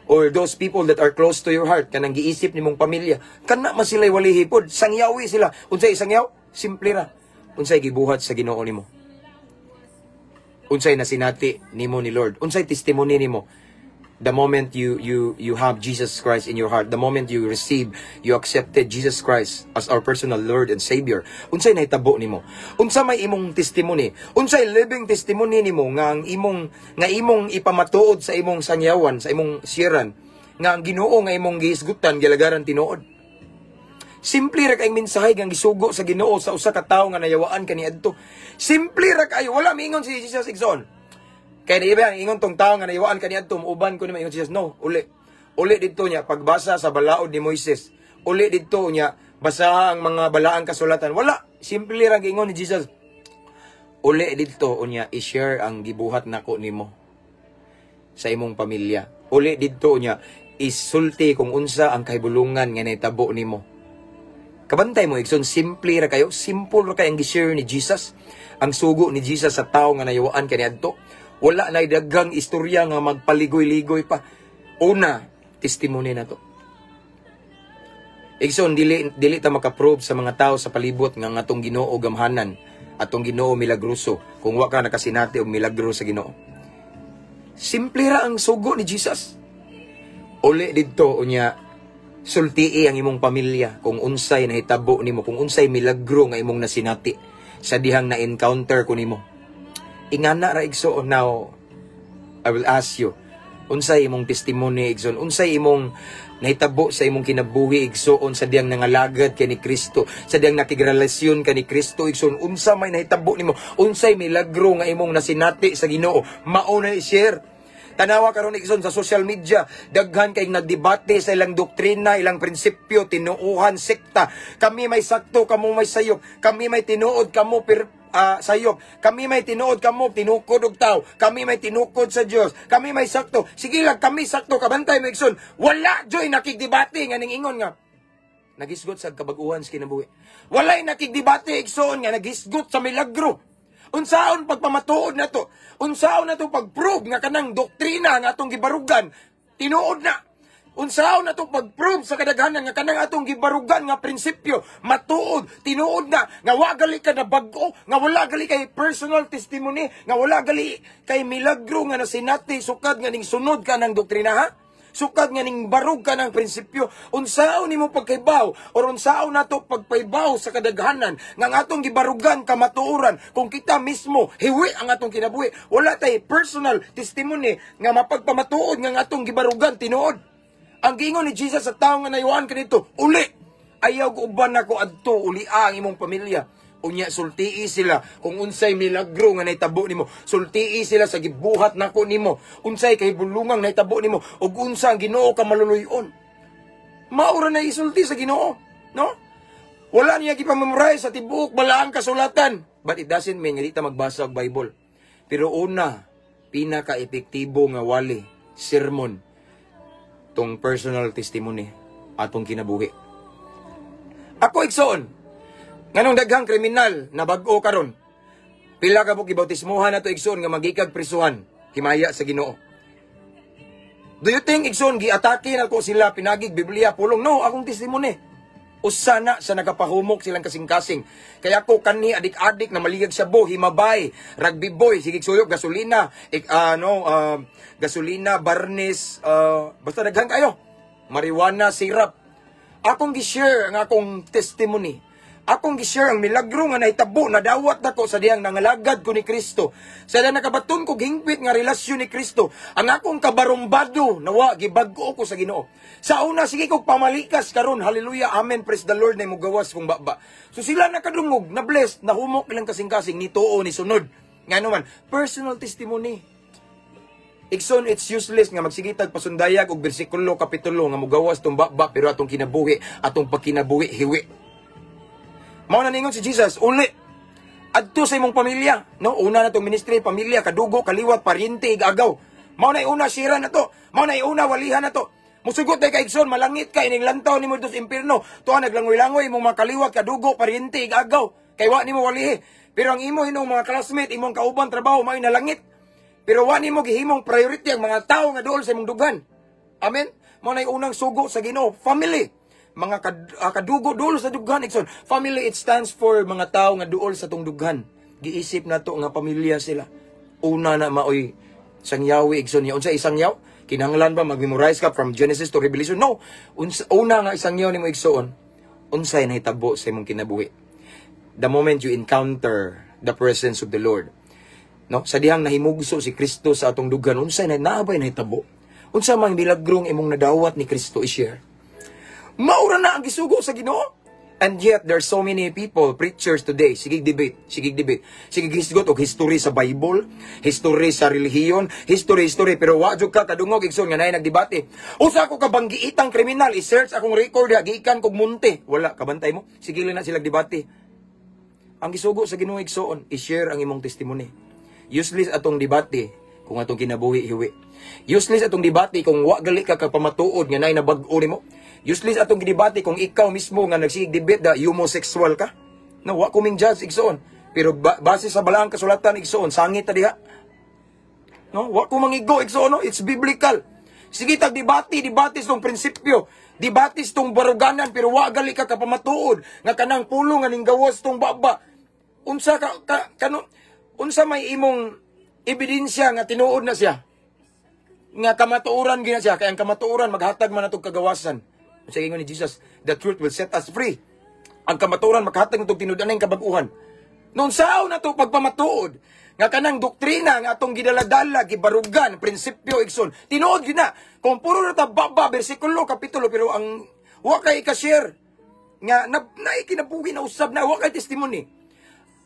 Or those people that are close to your heart, kanang giisip nimong pamilya, kana man sila walihi pod, sangyawi sila. Unsay sangyaw? Simple ra. Unsay gibuhat sa Ginoo nimo? Unsay nasinati nimo ni Lord? Unsay testimony nimo? The moment you have Jesus Christ in your heart, the moment you receive, you accepted Jesus Christ as our personal Lord and Savior, unsay nahitabo nimo? Unsa may imong testimony? Unsay living testimony nimo nga imong ipamatuod sa imong sangyawan, sa imong siran, nga ang Ginoo nga imong gihisgutan, gilagaran tinuod? Simple ra kay mensahe nga gisugo sa Ginoo sa usa ka tawo nga nayawaan kaniadto. Simple ra kayo, wala miingon si Jesus, igsoon. Kaya iba ang ingon tong tao nga nayawaan kaniadto, "Uban ko ni," maingon si Jesus, "No, uli. Uli didto niya pagbasa sa balaod ni Moises. Uli didto niya basaha ang mga balaang kasulatan." Wala, simple ra giingon ni Jesus. "Uli didto unya i-share ang gibuhat nako nimo sa imong pamilya. Uli didto unya isulti kung unsa ang kahibulungan nga nahitabo nimo." Kabantay mo, igsoon, simple ra kayo, simple ra kayo ang gi-share ni Jesus. Ang sugo ni Jesus sa tao nga nayawaan kaniadto. Wala na daghang istorya nga magpaligoy-ligoy pa. Una, testimony na to. Igsoon, dili dili ta makaprove sa mga tao sa palibot nga ang atong Ginoo gamhanan, atong Ginoo milagroso, kung wa ka nakasinati og milagro sa Ginoo. Simple ra ang sugo ni Jesus. "Uli didto unya sultii ang imong pamilya kung unsay nahitabo nimo, kung unsay milagro nga imong nasinati sa dihang na-encounter ko nimo." Ingana ra, igsoon. Now, I will ask you, unsay imong testimony, igsoon? Unsay imong nahitabo sa imong kinabuhi, igsoon, sa diyang nangalagad ka ni Kristo, sa diyang nakigrelasyon ka ni Kristo, igsoon? Unsa may nahitabo nimo? Unsay milagro nga imong nasinati sa Ginoo? Mao na i-share. Tanawa karon, igsoon, sa social media, daghan kay nagdebate sa ilang doktrina, ilang prinsipyo, tinuuhan, sekta. Kami may sakto, kamo may sayop. Kami may tinuod, kamo sayop. Kami may tinuod, kamo tinukod og tao. Kami may tinukod sa Dios. Kami may sakto. Sige lang, kami sakto, kabantay mo, igsoon. Wala joy nakigdebate nga ning ingon nga nagisgot sa kabaguhan sa kinabuhi. Walay nakigdebate, igsoon, nga nagisgot sa milagro. Unsaon pagpamatuod nato? Unsaon nato pag-prove nga kanang doktrina nga atong gibarugan tinuod na? Unsaon nato pag-prove sa kadaghanan nga kanang atong gibarugan nga prinsipyo matuod, tinuod na, nga wa gali ka na bag-o, nga wala gali kay personal testimony, nga wala gali kay milagro nga nasinati sukad nga ning sunod ka ng doktrina, ha? Sukad nga ning barug ka ng prinsipyo? Unsaon nimo pagkaibaw or unsaon nato pagpaibaw sa kadaghanan nga ang atong gibarugan kamatuoran kung kita mismo hiwi ang atong kinabuhi? Wala tay personal testimony nga mapagpamatuod nga ang atong gibarugan tinuod. Ang giingon ni Jesus sa tawo nga nayuan kanito, "Uli, ayaw ko uban nako adto, ulia ang imong pamilya. Unya sultii sila kung unsay milagro nga nahitabo nimo. Sultii sila sa gibuhat nako nimo. Unsay kahibulungang nahitabo nimo ug unsa ang Ginoo ka maluluy-on." Maura na isulti sa Ginoo, no? Wala niya gipamemorize sa tibuok balaang kasulatan. But it doesn't mean nga di ta magbasa og Bible. Pero una, pinaka-epektibo nga wali, sermon, tong personal testimony atong kinabuhi. Ako, igsoon, nganong daghang kriminal na bag-o karon? Pila ka buok gibautismuhan nato, igsoon, nga magikag prisuhan, himaya sa Ginoo. Do you think, igsoon, giatake na ko sila pinagig Biblia, pulong? No, akong testimony. Usa na sa nagapahumok silang kasing-kasing. Kaya ako kanhi adik-adik na maligag shabu, himabay, rugby boy, sigig suyop, gasolina, ik, ano, gasolina, barnis, basta daghan kayo. Marijuana, syrup. Akong gi-share ang akong testimony. Akong gi-share ang milagro nga nahitabo, nadawat nako sa diyang nangalagad ko ni Kristo. Sa diyang nakabaton ko hingpit nga relasyon ni Kristo. Ang akong kabarumbado, nawa, gibag-o ko sa Ginoo. Sa una, sige kog pamalikas karon, hallelujah, amen, praise the Lord na gawas kong baba. So sila nakadungog, na blessed, nahumok ilang kasing-kasing, ni tuo, ni sunod. Nga naman, personal testimony. Igsoon, it's useless nga magsigitag pasundayag og bersikulo, kapitulo nga mugawas tong baba, pero atong kinabuhi, atong pagkinabuhi hiwi. Mao na ningon si Jesus, "Uli. Adto sa imong pamilya." No, una na tong ministry, pamilya, kadugo, kaliwat, paryente, igagaw. Mao na una share na to. Mao na una walihan na to. Musugot day ka, igsoon, malangit ka, ining lantaw nimo dito sa impierno. Tuwa naglangoy-langoy imong mga kaliwat, kadugo, paryente, igagaw. Kay wa nimo walihi. Pero ang imo hinong mga classmate, imong kauban trabaho, mao nalangit. Pero wa nimo gihimong priority ang mga tao nga duol sa imong dughan. Amen? Mao na unang sugo sa Ginoo, family, mga kadugo duol sa dughan, igsoon. Family, it stands for mga tao nga duol sa tong dughan. Giisip nato nga pamilya sila. Una na maoy sangyawi, igsoon niya. Unsa isangyaw? Kinahanglan ba mag-memorize ka from Genesis to Revelation? No. Unsa, una nga isangyaw nimo, igsoon, unsay nahitabo sa imong kinabuhi the moment you encounter the presence of the Lord? No? Sa dihang nahimugso si Kristo sa atong dughan, unsay na naabay nahitabo? Unsa man milagrong imong nadawat ni Kristo i-share? Maura na ang gisugo sa Ginoo. And yet, there are so many people, preachers today, sige debate, sige debate, sige hisgot og history sa Bible, history sa relihiyon, history, history, pero wa jud ka kadungog, igsoon, nga naay nagdebate. Usa ko ka banggiitang kriminal, i-search akong record ha, gikan kog munti. Wala, kabantay mo. Sige lang na sila debate. Ang gisugo sa Ginoo, igsoon, i-share ang imong testimony. Useless atong debate kung atong kinabuhi hiwi. Useless atong debate kung wa gali ka kapamatuod nga naay nabag-o nimo. Useless atong gidebate kung ikaw mismo nga nagsigig debate da homosexual ka. No, wa ko ming judge, igsoon. Pero base sa balaang kasulatan, igsoon, sangit ta diha. No, wa ko mangigo, igsoon, no, it's biblical. Sige tag debate, debate tong prinsipyo, debate tong baruganan, pero wa gali ka kapamatuod nga kanang pulong nga ning gawas tong baba. Unsa ka, ka kano unsa may imong ebidensya nga tinuod na siya? Nga kamatuoran gina siya, kay ang kamatuoran maghatag man natong kagawasan. Sa ingon ni Jesus, "The truth will set us free." Ang kamatuoran maghatag natong tinud-anay kabag-uhan. Nung sao na to pagpamatuod, nga kanang doktrina nga atong gidaladala, gibarugan, prinsipyo, igsoon, tinuod gyud na. Kung puro na ta baba, bersikulo, kapitulo, pero ang wa kay ka-share nga na, na kinabuhi na usab na wa kay testimony.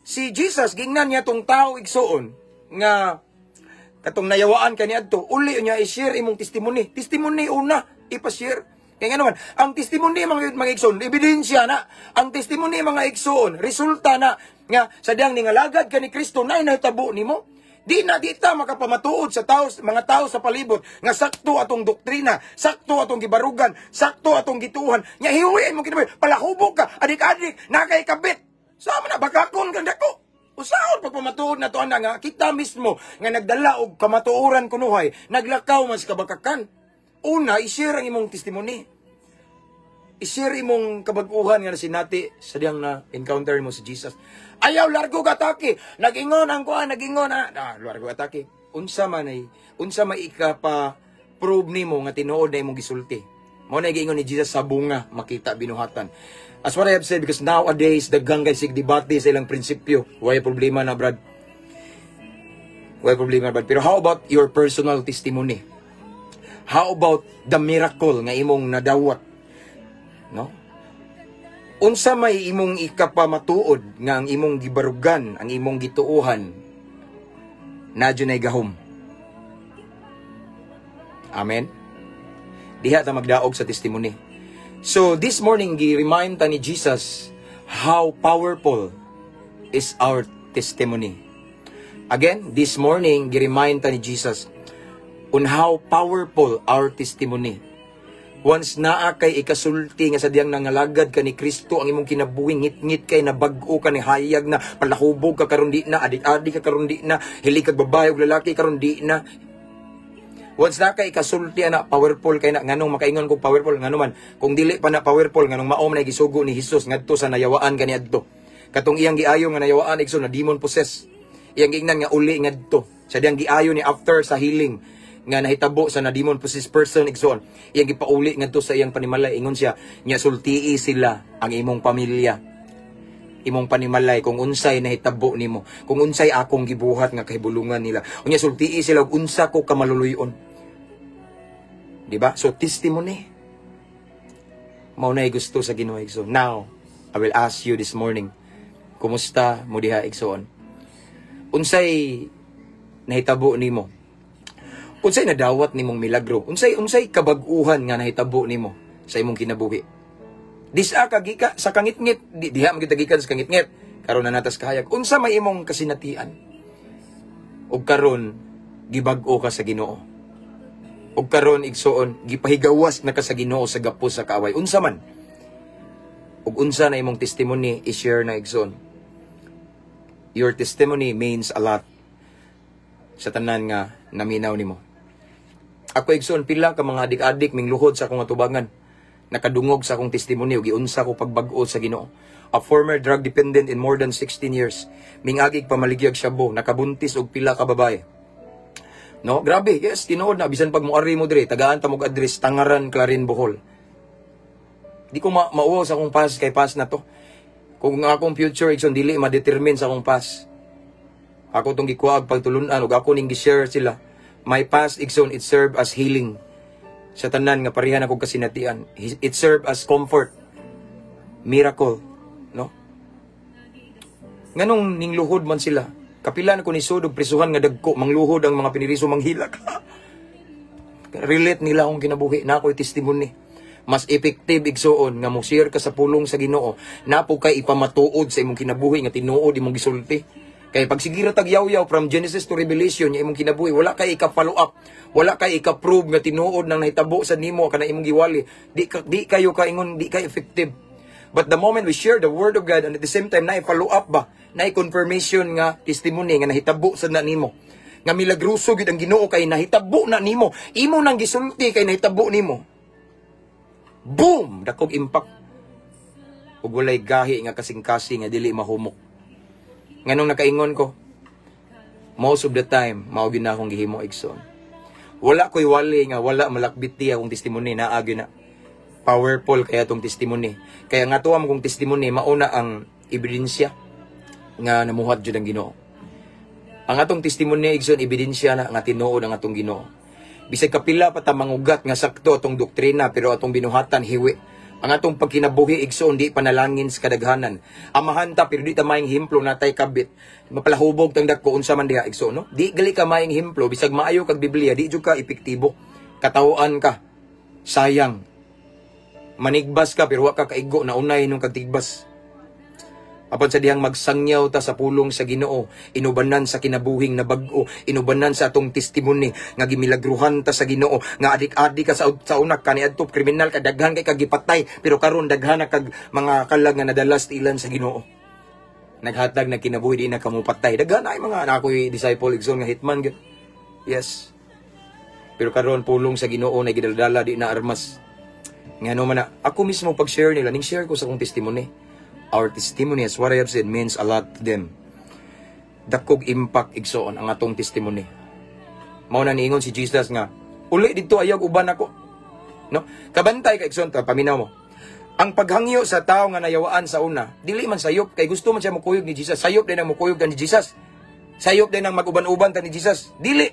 Si Jesus, gingnan niya tong tao, igsoon, nga katong nayawaan kaniadto, "Uli niya, i-share imong testimony." Testimony una, ipa-share. Kaya nga naman, ang testimony, mga igsoon, ebidensya na. Ang testimony, mga igsoon, resulta na nga sa diyang ningalagad ka ni Kristo na nahitabo nimo. Di na di ta makapamatuod sa tao, mga tao sa palibot nga sakto atong doktrina, sakto atong gibarugan, sakto atong gituhan. Nya hiwi mo kinabuhi, palahubog ka, adik-adik, nakay kabit. Sama na bakakon kang dako. Usaon pagpamatuod na to ana nga kita mismo nga nagdala og kamatuoran kunuhay, naglakaw man sa kabakakan? Una, i-share ang imong testimony. I-share imong kabag-uhan nga nasinati sa diyang na encounter mo si Jesus. Ayaw largo ka atake. Nag-ingon ang kuan, nag-ingon ah. Ah, largo atake. Unsa man ay unsa may ikapa prove nimo nga tinuod na imong gisulti? Mao na giingon ni Jesus, sa bunga makita binuhatan. As what I have said, because nowadays daghang kay sig debate sa ilang prinsipyo. Way problema na, brad. Way problema, brad. Pero how about your personal testimony? How about the miracle nga imong nadawat? No? Unsa may imong ikapamatuod nga ang imong gibarugan, ang imong gituohan, na nay gahom? Amen? Diha ta magdaog sa testimony. So this morning, gi-remind ta ni Jesus how powerful is our testimony. Again, this morning, gi-remind ta ni Jesus on how powerful our testimony. Once naa kay ikasulti nga sa diyang nangalagad ka ni Kristo, ang imong kinabuhi ngit-ngit kay nabag-o ka, ni hayag na, palahubog ka karon di na, adik-adik ka karon di na, hilig kag babae ug lalaki karon di na. Once na kay ikasulti ana, powerful kay na. Nganong makaingon kog powerful? Ngano man, kung dili pa na powerful, nganong mao man ay gisugo ni Jesus ngadto sa nayawaan kaniadto? Katong iyang giayo nga nayawaan, igsoon, na demon possess. Iyang giingnan nga uli ngadto. Sa diyang giayo ni after sa healing nga nahitabo sa na demon possessed person, igsoon, iyang gipauli ngadto sa iyang panimalay. Ingon siya nya, "Sultii sila ang imong pamilya, imong panimalay, kung unsay nahitabo nimo, kung unsay akong gibuhat nga kahibulungan nila. Unya sultii sila og unsa ko kamaluluyon." Di ba? So testimony. Mao na gusto sa Ginoo, igsoon. Now, I will ask you this morning, kumusta mo diha, igsoon? Unsay nahitabo nimo? Unsay nadawat nimong milagro? Unsay kabag-uhan nga nahitabo nimo sa imong kinabuhi? Disa ka gika sa kangitngit, diha man kita gikan sa kangitngit. Karon na natas kahayag. Unsa may imong kasinatian? Ug karon gibag-o ka sa Ginoo. Ug karon, igsoon, gipahigawas na ka sa Ginoo sa gapos sa kaaway. Unsa man? Ug unsa na imong testimony, i-share na, igsoon. Your testimony means a lot sa tanan nga naminaw nimo. Ako, igsoon, pila ka mga adik-adik mingluhod sa akong atubangan. Nakadungog sa akong testimony ug giunsa ko pagbag-o sa Ginoo. A former drug dependent in more than 16 years. Mingagig pamaligyag shabu, nakabuntis og pila ka babae. No, grabe. Yes, tinuod na bisan pag moari mo dire, tagaan ta mog address, Tangaran, Clarin, Bohol. Di ko mauwaw sa akong past kay past na to. Kung ang akong future, igsoon, dili ma-determine sa akong past. Ako tong gikuag pagtulunan ug ako ning gi-share sila. My past, igsoon, it serve as healing sa tanan nga parehan akong kasinatian. It serve as comfort. Miracle, no? Nganong ningluhod man sila? Kapila na ko nisud og prisuhan nga dagko, mangluhod ang mga piniriso, manghilak. Relate nila akong kinabuhi na ako'y testimony. Mas effective, igsoon, nga mo share ka sa pulong sa Ginoo, napo kay ipamatuod sa imong kinabuhi nga tinuod imong gisulti. Kay pag sige ra tag yaw-yaw from Genesis to Revelation nya imong kinabuhi, wala kay ika-follow up, wala kay ika-prove nga tinuod nang nahitabo sa nimo kana imong giwali. Di kayo kaingon, di ka effective. But the moment we share the word of God and at the same time na follow up ba, na confirmation nga testimony nga nahitabo sa na nimo. Nga milagroso gid ang Ginoo kay nahitabo na nimo. Imo nang gisulti kay nahitabo nimo. Boom! Dakog impact. Ug walay gahi nga kasing-kasing nga dili mahumok. Nganong nakaingon ko? Most of the time, mao gyud na akong gihimo, igsoon. Wala ko'y wali nga wala malakbit ti akong testimony, naa gyud na. Powerful kaya tong testimony. Kaya nga tuwa mo kong testimony, mauna ang ebidensya. Nga namuhat jud ang Ginoo. Ang atong testimonya, igsoon, ebidensya na nga tinuod ang atong Ginoo. Bisag kapila pa ta mangugat nga sakto atong doktrina, pero atong binuhatan hiwi. Ang atong pagkinabuhi, igsoon, di panalangin sa kadaghanan. Amahan ta pero di ta maayong hemplo, natay kabit. Mapalahubog tang dako unsa man diha, igsoon, no? Di gali ka maayong hemplo, bisag maayo kag Biblia, di jud ka epektibo. Katawhan ka. Sayang. Manigbas ka pero wa ka kaigo na unay nung kagtigbas. Apan sa dihang magsangyaw ta sa pulong sa Ginoo, inubanan sa kinabuhing na bag-o, inubanan sa atong testimony nga gimilagruhan ta sa Ginoo, nga adik-adik ka sa unak kaniadto kriminal ka, daghan kay kag gipatay, pero karon daghan na kag mga kalag nga nadalas tilan sa Ginoo. Naghatag na kinabuhi, di na kamupatay. Daghan ay mga anak ako'y disciple, igsoon, nga hitman gyud. Yes. Pero karon pulong sa Ginoo na gidaldala, di na armas. Nga no man na, ako mismo pag-share nila, ning share ko sa akong testimony. Our testimony, as what I have said, means a lot to them. Dakog impact, igsoon, ang atong testimony. Mao na niingon si Jesus nga, "Uli dito, ayaw uban ako." No? Kabantay ka, igsoon, ta, paminaw mo. Ang paghangyo sa tao nga nayawaan sa una, dili man sayop, kay gusto man siya mukuyog ni Jesus. Sayop din ang mukuyog ka ni Jesus. Sayop din ang mag-uban-uban ta ni Jesus. Dili.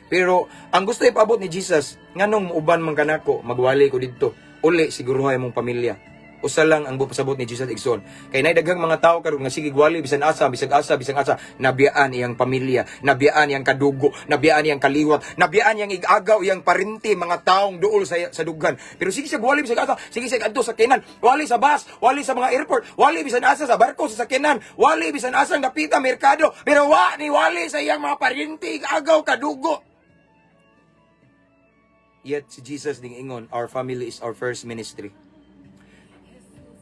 Pero ang gusto ipaabot ni Jesus, nganong muuban man kanako, magwali ko didto. Uli siguruhay imong pamilya. Usa lang ang pasabot ni Jesus, igsoon. Kay nay daghang mga tao karon nga sige gwali bisan asa, bisag asa, bisag asa, nabiyaan iyang pamilya, nabiyaan iyang kadugo, nabiyaan iyang kaliwat, nabiyaan iyang igagaw, iyang parinti, mga taong duol sa dughan. Pero sige siya gwali bisag asa, sige siya adto sa sakyanan, wali sa bus, wali sa mga airport, wali bisan asa sa barko sa sakyanan, wali bisan asa ang dapita merkado, pero wa ni wali sa iyang mga parinti, igagaw, kadugo. Yet si Jesus ding ingon, our family is our first ministry.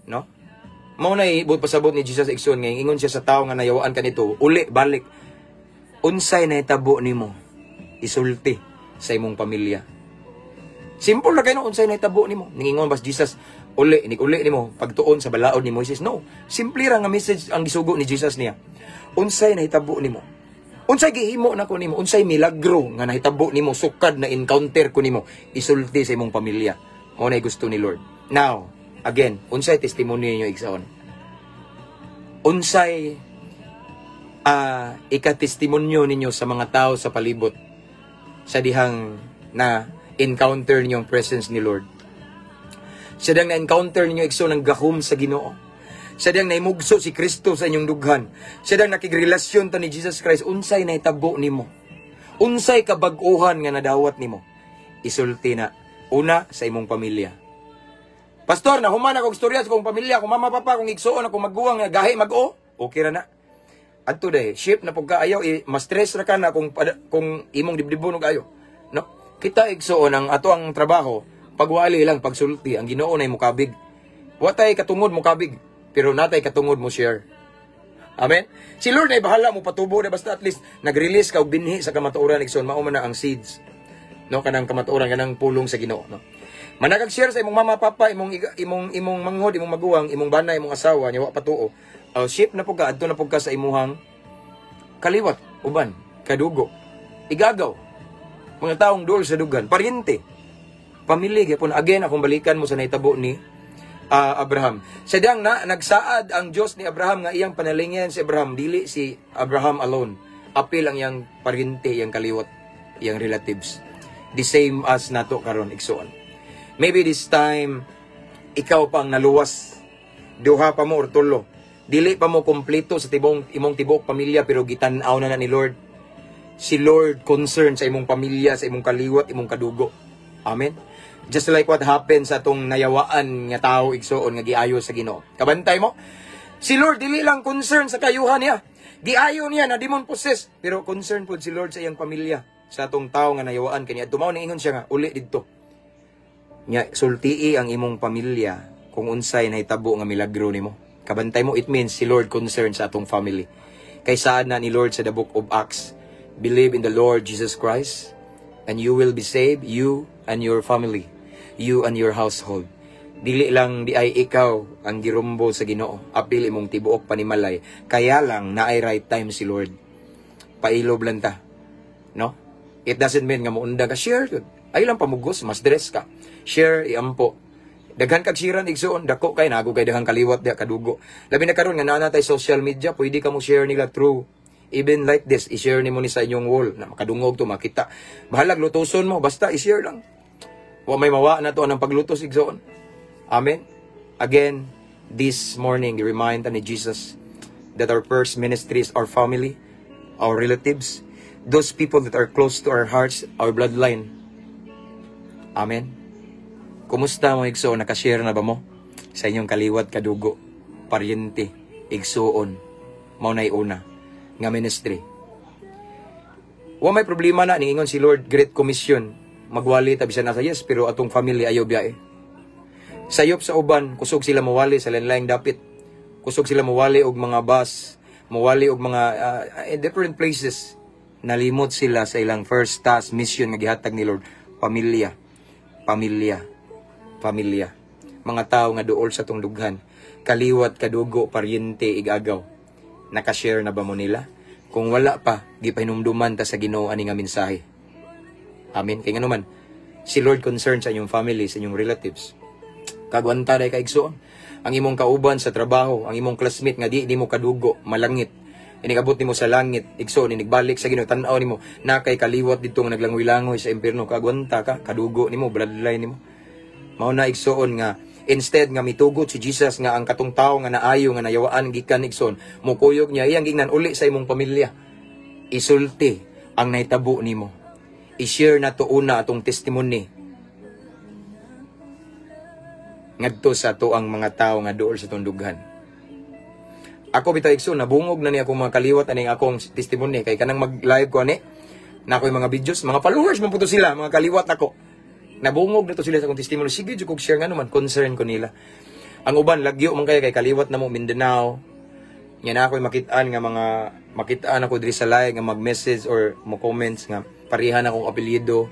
No? Mao na ibot pasabot ni Jesus, igsoon, nga ingon siya sa tao nga nayawaan kanito, "Uli, balik. Unsay nahitabo nimo? Isulti sa imong pamilya." Simple ra kayo, no? Unsay nahitabo nimo? Ningingon bas Jesus, "Uli, inig uli nimo pagtuon sa balaod ni Moises." No. Simple ra nga message ang gisugo ni Jesus niya. Unsay nahitabo nimo? Unsay gihimo nako nimo? Unsay milagro nga nahitabo nimo sukad na encounter ko nimo? Isulti sa imong pamilya. Mao na gusto ni Lord. Now, again, unsay testimony ninyo, igsoon? Unsay ikatestimonyo ninyo sa mga tao sa palibot sa dihang na encounter ninyo ang presence ni Lord? Sa dihang na-encounter ninyo, igsoon, ang gahom sa Ginoo. Sa dihang naimugso si Kristo sa inyong dughan. Sa dihang nakigrelasyon ta ni Jesus Christ, unsay nahitabo nimo? Unsay kabag-ohan nga nadawat nimo? Isulti na. Una, sa imong pamilya. "Pastor, nahuman ako istorya sa kong pamilya, kung mama, papa, kung igsuon, akong maguwang, nga gahi mag-o." Okay ra na. Adto dahi, ship na pug ka ayaw, eh, ma-stress ra ka na kung imong dibdibon og ayo. No? Kita, igsuon, ang ato ang trabaho, pagwali lang, pagsulti, ang Ginoo na mukabig. Wa tay katungod mo kabig, pero natay katungod mo share. Amen? Si Lord ay bahala mo patubo na, basta at least nag-release ka og binhi sa kamatuoran, igsoon, mao man na ang seeds. No, kanang kamatuoran, kanang pulong sa Ginoo, no? Managag share sa imong mama, papa, imong manghod, imong maguwang, imong bana, imong asawa, nya wa patuo. Ship na pug ka, adto na pug ka sa imuhang kaliwat, uban, kadugo, igagaw. Mga taong duol sa dughan, paryente. Pamilya gyapon. Again, akong balikan mo sa nahitabo ni Abraham. Sa dihang na nagsaad ang Dios ni Abraham nga iyang panalingyan si Abraham, dili si Abraham alone. Apil ang iyang paryente, iyang kaliwat, iyang relatives. The same as nato karon, igsoon. Maybe this time ikaw pa ang naluwas. Duha pa mo or tulo. Dili pa mo kompleto sa tibong imong tibuok pamilya, pero gitan-aw na na ni Lord. Si Lord concerned sa imong pamilya, sa imong kaliwat, imong kadugo. Amen. Just like what happened sa atong nayawaan nga tao, igsoon, nga giayo sa Ginoo. Kabantay mo? Si Lord dili lang concern sa kayuhan niya. Giayo niya na demon possessed, pero concern pod si Lord sa iyang pamilya, sa atong tao nga nayawaan kaniya. Tumaw ni ingon siya nga, "Uli didto. Nya sultii ang imong pamilya kung unsay nahitabo nga milagro nimo." Kabantay mo, it means si Lord concerned sa atong family. Kay saad na ni Lord sa the Book of Acts, "Believe in the Lord Jesus Christ and you will be saved, you and your family, you and your household. Dili lang di ay ikaw ang girumbo sa Ginoo, apil imong tibuok panimalay. Kaya lang naay right time si Lord. Pailob lang ta. No? It doesn't mean nga muundang ka. Share yun. Ay lang pamugos, mas dress ka. Share, iampo. Daghan kag share-an, igsuon, dako kay nago kay daghang kaliwat diha, kadugo. Labi na karon nga naa na tay social media, pwede ka mo share nila through even like this, i-share nimo ni sa inyong wall na makadungog to, makita. Bahalag lutuson mo, basta i-share lang. Wa may mawa na to ang paglutos, igsuon. Amen. Again, this morning, remind ni Jesus that our first ministry is our family, our relatives, those people that are close to our hearts, our bloodline. Amen. Kumusta mo, igsoon? Nakashare na ba mo sa inyong kaliwat, kadugo, paryente, igsuon? Mao na'y una nga ministry. Wa may problema na niingon si Lord, Great Commission. Magwali ta bisan nasa, yes, pero atong family ayaw biyae. Sayop sa uban, kusog sila mawali sa lain dapit. Kusog sila mawali og mga bus, mawali og mga in different places. Nalimot sila sa ilang first task, mission nga gihatag ni Lord, pamilya. Pamilya, pamilya. Mga tao nga duol sa tong dughan. Kaliwat, kadugo, paryente, igagaw. Nakashare na ba mo nila? Kung wala pa, gipahinumduman ta sa Ginoo ani nga mensahe. Amen. Kay ngano man, si Lord concerned sa inyong family, sa inyong relatives. Kagwanta day ka, igsoon. Ang imong kauban sa trabaho, ang imong classmate nga di nimo kadugo, malangit. Inigabot nimo sa langit, igsoon, inigbalik sa Ginoo, tan-aw nimo na kay kaliwat didto nga naglangoy-langoy sa impierno, kagwanta ka, kadugo nimo, bloodline nimo. Mao na, igsoon, nga instead nga mitugot si Jesus nga ang katong tawo nga naayo, nga nayawaan gikan, igsoon, mukuyog niya, iyang gingnan, "Uli sa imong pamilya. Isulti ang nahitabo nimo." I-share na to una atong testimony ngadto sa tuang mga tao nga duol sa tundughan. Ako bitaw, igsoon, nabungog na ni akong mga kaliwat aning akong testimony kay kanang mag-live ko ani na ako'y mga videos, mga followers man po to sila, mga kaliwat nako. Nabungog na to sila sa akong testimony. Sige, jud kog share, nga naman concern ko nila. Ang uban lagyo man kay kaliwat na mo Mindanao. Nya na ako'y makitaan nga mga makitaan ako diri sa live nga mag-message or mo comments nga parehan akong apelyido.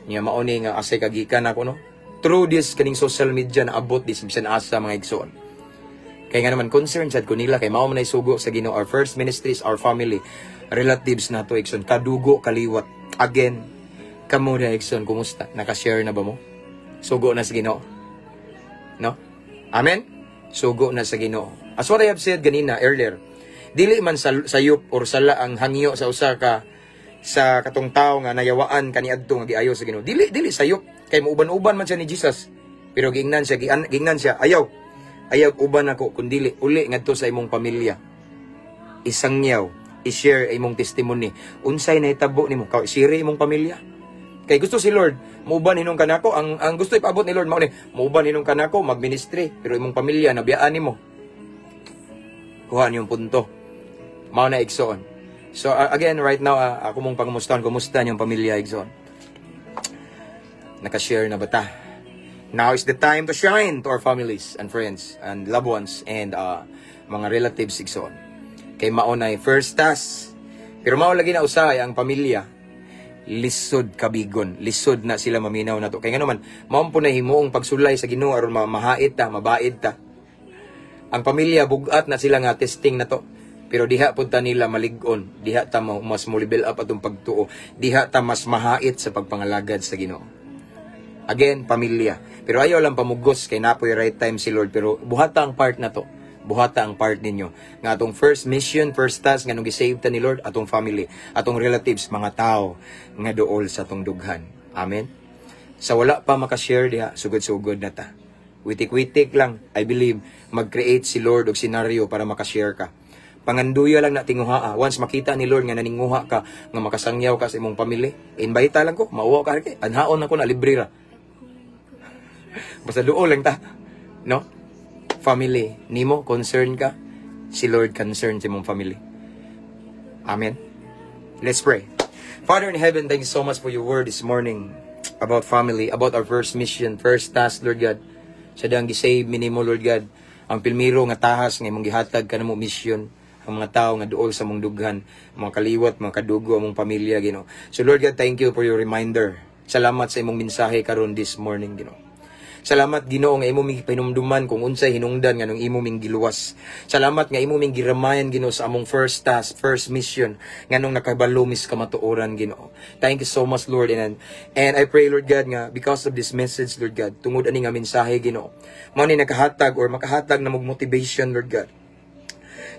Nya mao ni nga asay kagikan ako, no. Through this kaning social media na abot this bisan asa, mga igsoon. Kay nga naman concern sad ko nila kay mao man ay sugo sa Ginoo. Our first ministry is our family, relatives nato, igsoon, kadugo, kaliwat. Again, kamo na, igsoon, kumusta? Naka-share na ba mo? Sugo na sa Ginoo. No? Amen? Sugo na sa Ginoo. As what I have said ganina earlier, dili man sa sayop or sala ang hangyo sa usa ka sa katong tao nga nayawaan kaniadto nga giayo sa Ginoo. Dili dili sayop kay muuban-uban man siya ni Jesus. Pero giingnan siya, giingnan siya, "Ayaw. Ayaw uban ako kundili uli ngadto sa imong pamilya." Isangyaw, i-share imong testimony. Unsay nahitabo nimo? Ka share imong pamilya. Kay gusto si Lord, muuban hinon kanako, ang gusto ipaabot ni Lord mao ni, muuban hinon kanako magministry, pero imong pamilya nabiyaan nimo. Kuha niyong punto. Mao na, igsoon. So again, right now, ako mong pangamustahan, kumusta niyong pamilya, igsoon? Naka-share na ba ta? Now is the time to shine to our families and friends and loved ones and mga relatives, igsoon. Kay mao na first task. Pero mao lagi na usahay ang pamilya lisod kabigon, lisod na sila maminaw na to. Kay ngano man, mao po na himuong pagsulay sa Ginoo aron mahait ta, mabaid ta. Ang pamilya bugat na sila nga testing na to. Pero diha pud ta nila malig-on, diha ta mas mo level up atong pagtuo, diha ta mas mahait sa pagpangalagad sa Ginoo. Again, pamilya. Pero ayaw lang pamugos kay napoy right time si Lord, pero buhata ang part na to. Buhata ang part ninyo. Nga atong first mission, first task nga nung gi-save ta ni Lord, atong family, atong relatives, mga tao nga duol sa atong dughan. Amen. Sa wala pa makashare diha, sugod-sugod na ta. Witik-witik lang, I believe, mag-create si Lord og senaryo para makashare ka. Panganduya lang na tinguha. Once makita ni Lord nga naninguha ka, nga makasangyaw ka sa imong pamilya, invite lang ko, mauwa ka kay anhaon ako na, libre ra. Basta duol lang ta. No? Family, nimo concern ka, si Lord concern sa imong family. Amen. Let's pray. Father in heaven, thank you so much for your word this morning about family, about our first mission, first task, Lord God. Sa dang gisave minimo, Lord God, ang pilmiro nga tahas nga imong gihatag kanamo mission, ang mga tao nga duol sa mong dughan, mga kaliwat, mga kadugo, among pamilya, Ginoo. So Lord God, thank you for your reminder. Salamat sa imong mensahe karon this morning, Ginoo. Salamat, Ginoo, nga imo ming gipahinumduman kung unsay hinungdan nganong imo ming giluwas. Salamat nga imo ming giramayan, Ginoo, sa among first task, first mission nganong nakabalo mis kamatuoran, Ginoo. Thank you so much, Lord, and I pray, Lord God, nga because of this message, Lord God, tungod ani nga mensahe, Ginoo, mao ni nakahatag or makahatag na mog motivation, Lord God,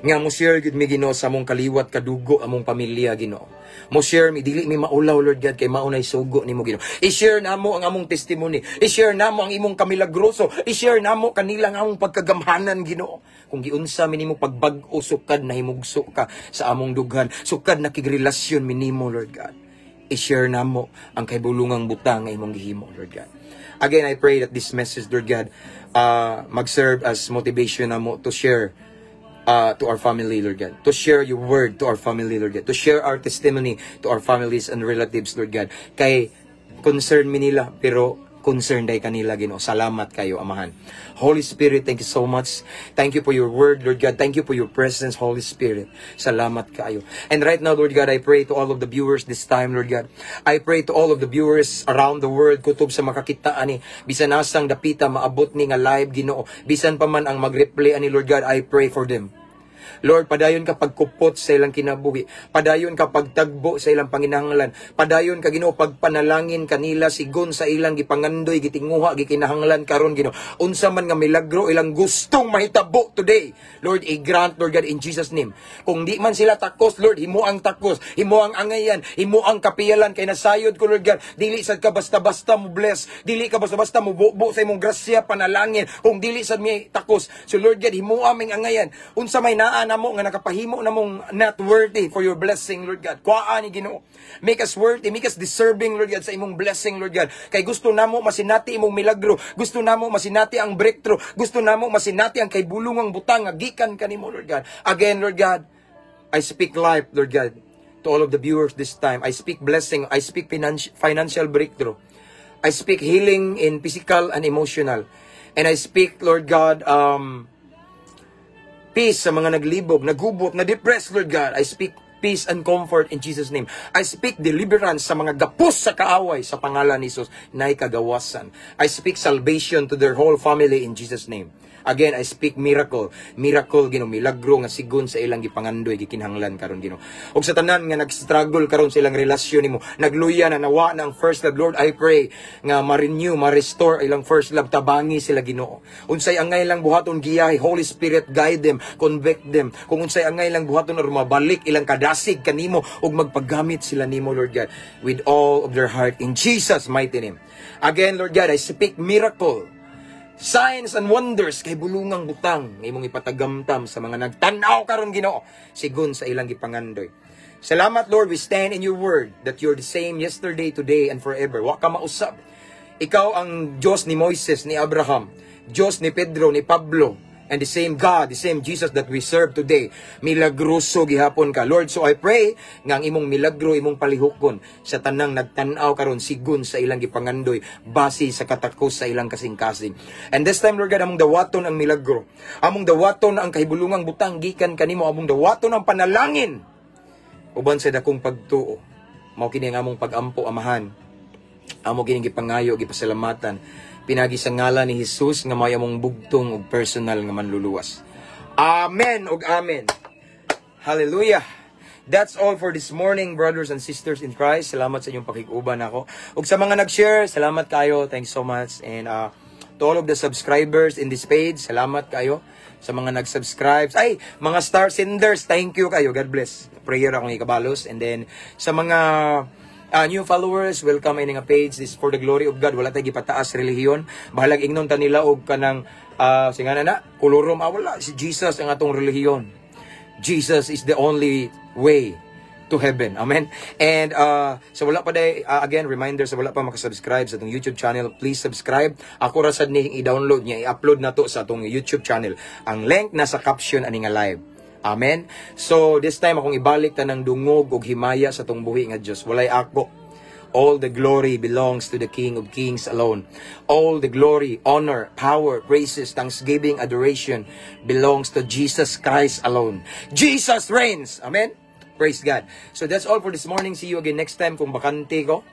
nga mo share gud mi, Ginoo, sa among kaliwat, kadugo, among pamilya, Ginoo. Mo share mi, dili mi maulaw, Lord God, kay mao nay sugo nimo, Ginoo. I-share namo ang among testimony. I-share namo ang imong kamilagroso. I-share namo kanila ang among pagkagamhanan, Ginoo. Kung giunsa mi nimo pagbag-o sukad nahimugso ka sa among dughan, sukad nakigrelasyon mi nimo, Lord God. I-share namo ang kahibulungang butang nga imong gihimo, Lord God. Again, I pray that this message, Lord God, mag-serve as motivation namo to share to our family, Lord God. To share your word to our family, Lord God. To share our testimony to our families and relatives, Lord God. Kay concern mi nila, pero concern diay kanila, Ginoo. Salamat kayo, Amahan. Holy Spirit, thank you so much. Thank you for your word, Lord God. Thank you for your presence, Holy Spirit. Salamat kayo. And right now, Lord God, I pray to all of the viewers this time, Lord God. I pray to all of the viewers around the world, kutob sa makakita ani, bisan asang dapita maabot ni nga live, Ginoo. Bisan pa man ang mag-replay ani, Lord God, I pray for them. Lord, padayon ka pagkupot sa ilang kinabuhi. Padayon ka pagtagbo sa ilang panginahanglan. Padayon ka, Ginoo, pagpanalangin kanila sigon sa ilang gipangandoy, gitinguha, gikinahanglan karon, Ginoo. Unsa man nga milagro ilang gustong mahitabo today, Lord, i-grant, Lord God, in Jesus' name. Kung di man sila takos, Lord, himo ang takos, himo ang angayan, himo ang kapiyalan kay nasayod ko, Lord God, dili sad ka basta-basta mo bless, dili ka basta-basta mo bubo sa imong grasya panalangin kung dili sad mi takos. So Lord God, himo aming angayan. Unsa may naa namo nga nakapahimo namong not worthy for your blessing, Lord God. Kuhaa ni, Ginoo. Make us worthy, make us deserving, Lord God, sa imong blessing, Lord God. Kay gusto namo masinati imong milagro, gusto namo masinati ang breakthrough, gusto namo masinati ang kahibulungang butang nga gikan kanimo, Lord God. Again, Lord God, I speak life, Lord God, to all of the viewers this time. I speak blessing, I speak financial breakthrough. I speak healing in physical and emotional. And I speak, Lord God, peace sa mga naglibog, nagubot, na-depressed, Lord God. I speak peace and comfort in Jesus' name. I speak deliverance sa mga gapos sa kaaway sa pangalan ni Jesus na kagawasan. I speak salvation to their whole family in Jesus' name. Again, I speak miracle. Miracle, Ginoo, milagro nga sigon sa ilang gipangandoy, gikinahanglan karon, Ginoo. Ug sa tanan nga nag-struggle karon sa ilang relasyon nimo, nagluya na, nawa na ang first love, Lord, I pray nga ma-renew, ma-restore ilang first love, tabangi sila, Ginoo. Unsay angay lang buhaton giyahe, Holy Spirit, guide them, convict them. Kung unsay angay lang buhaton aron mabalik ilang kadasig kanimo ug magpaggamit sila nimo, Lord God, with all of their heart in Jesus' mighty name. Again, Lord God, I speak miracle, signs and wonders, kahibulungang butang nga imong ipatagamtam sa mga nagtan-aw karon, Ginoo, sigon sa ilang gipangandoy. Salamat, Lord, we stand in your word that you're the same yesterday, today and forever. Wa ka mausab. Ikaw ang Diyos ni Moises, ni Abraham, Diyos ni Pedro, ni Pablo, and the same God, the same Jesus that we serve today. Milagroso gihapon ka, Lord. So I pray nga ang imong milagro imong palihukon sa tanang nagtan-aw karon sigon sa ilang gipangandoy base sa katakos sa ilang kasing-kasing. And this time, Lord God, among dawaton ang milagro. Among dawaton ang kahibulungang butang gikan kanimo, among dawaton ang panalangin uban sa dakong pagtuo. Mao kini ang among pagampo, Amahan. Amo kining gipangayo, gipasalamatan pinagi sa ngalan ni Jesus nga may among bugtong ug personal nga manluluwas. Amen ug amen. Hallelujah. That's all for this morning, brothers and sisters in Christ. Salamat sa inyong pakig-uban ako. Ug sa mga nag-share, salamat kayo. Thanks so much. And to all of the subscribers in this page, salamat kayo. Sa mga nag-subscribe. Ay, mga star senders, thank you kayo. God bless. Prayer akong ikabalos. And then, sa mga new followers, welcome ini nga page. This is for the glory of God. Wala tay gipataas relihiyon. Bahalag ingnon ta nila og kanang singana na, kolorum, ah, wala si Jesus ang atong relihiyon. Jesus is the only way to heaven. Amen. And sa wala pa day, again, reminder sa wala pa makasubscribe sa atong YouTube channel, please subscribe. Ako ra sad ni i-download niya, i-upload na to sa atong YouTube channel. Ang link nasa caption ani nga live. Amen. So this time akong ibalik tanang dungog ug himaya sa atong buhi nga Dios. Walay ako. All the glory belongs to the King of Kings alone. All the glory, honor, power, praises, thanksgiving, adoration belongs to Jesus Christ alone. Jesus reigns. Amen. Praise God. So that's all for this morning. See you again next time kung bakante ko.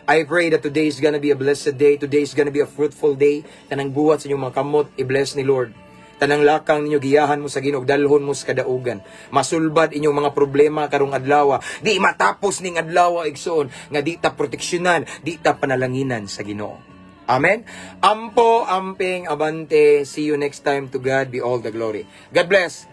I pray that today is gonna be a blessed day. Today is gonna be a fruitful day. Tanang buhat sa inyong mga kamot, i-bless ni Lord. Tanang lakang ninyo, giyahan mo sa Ginoo, dalhon mo sa kadaugan. Masulbad inyong mga problema karong adlaw. Di matapos ning adlaw, igsoon, nga di ta proteksyonan, di ta panalanginan sa Ginoo. Amen. Ampo, amping, abante. See you next time. To God be all the glory. God bless.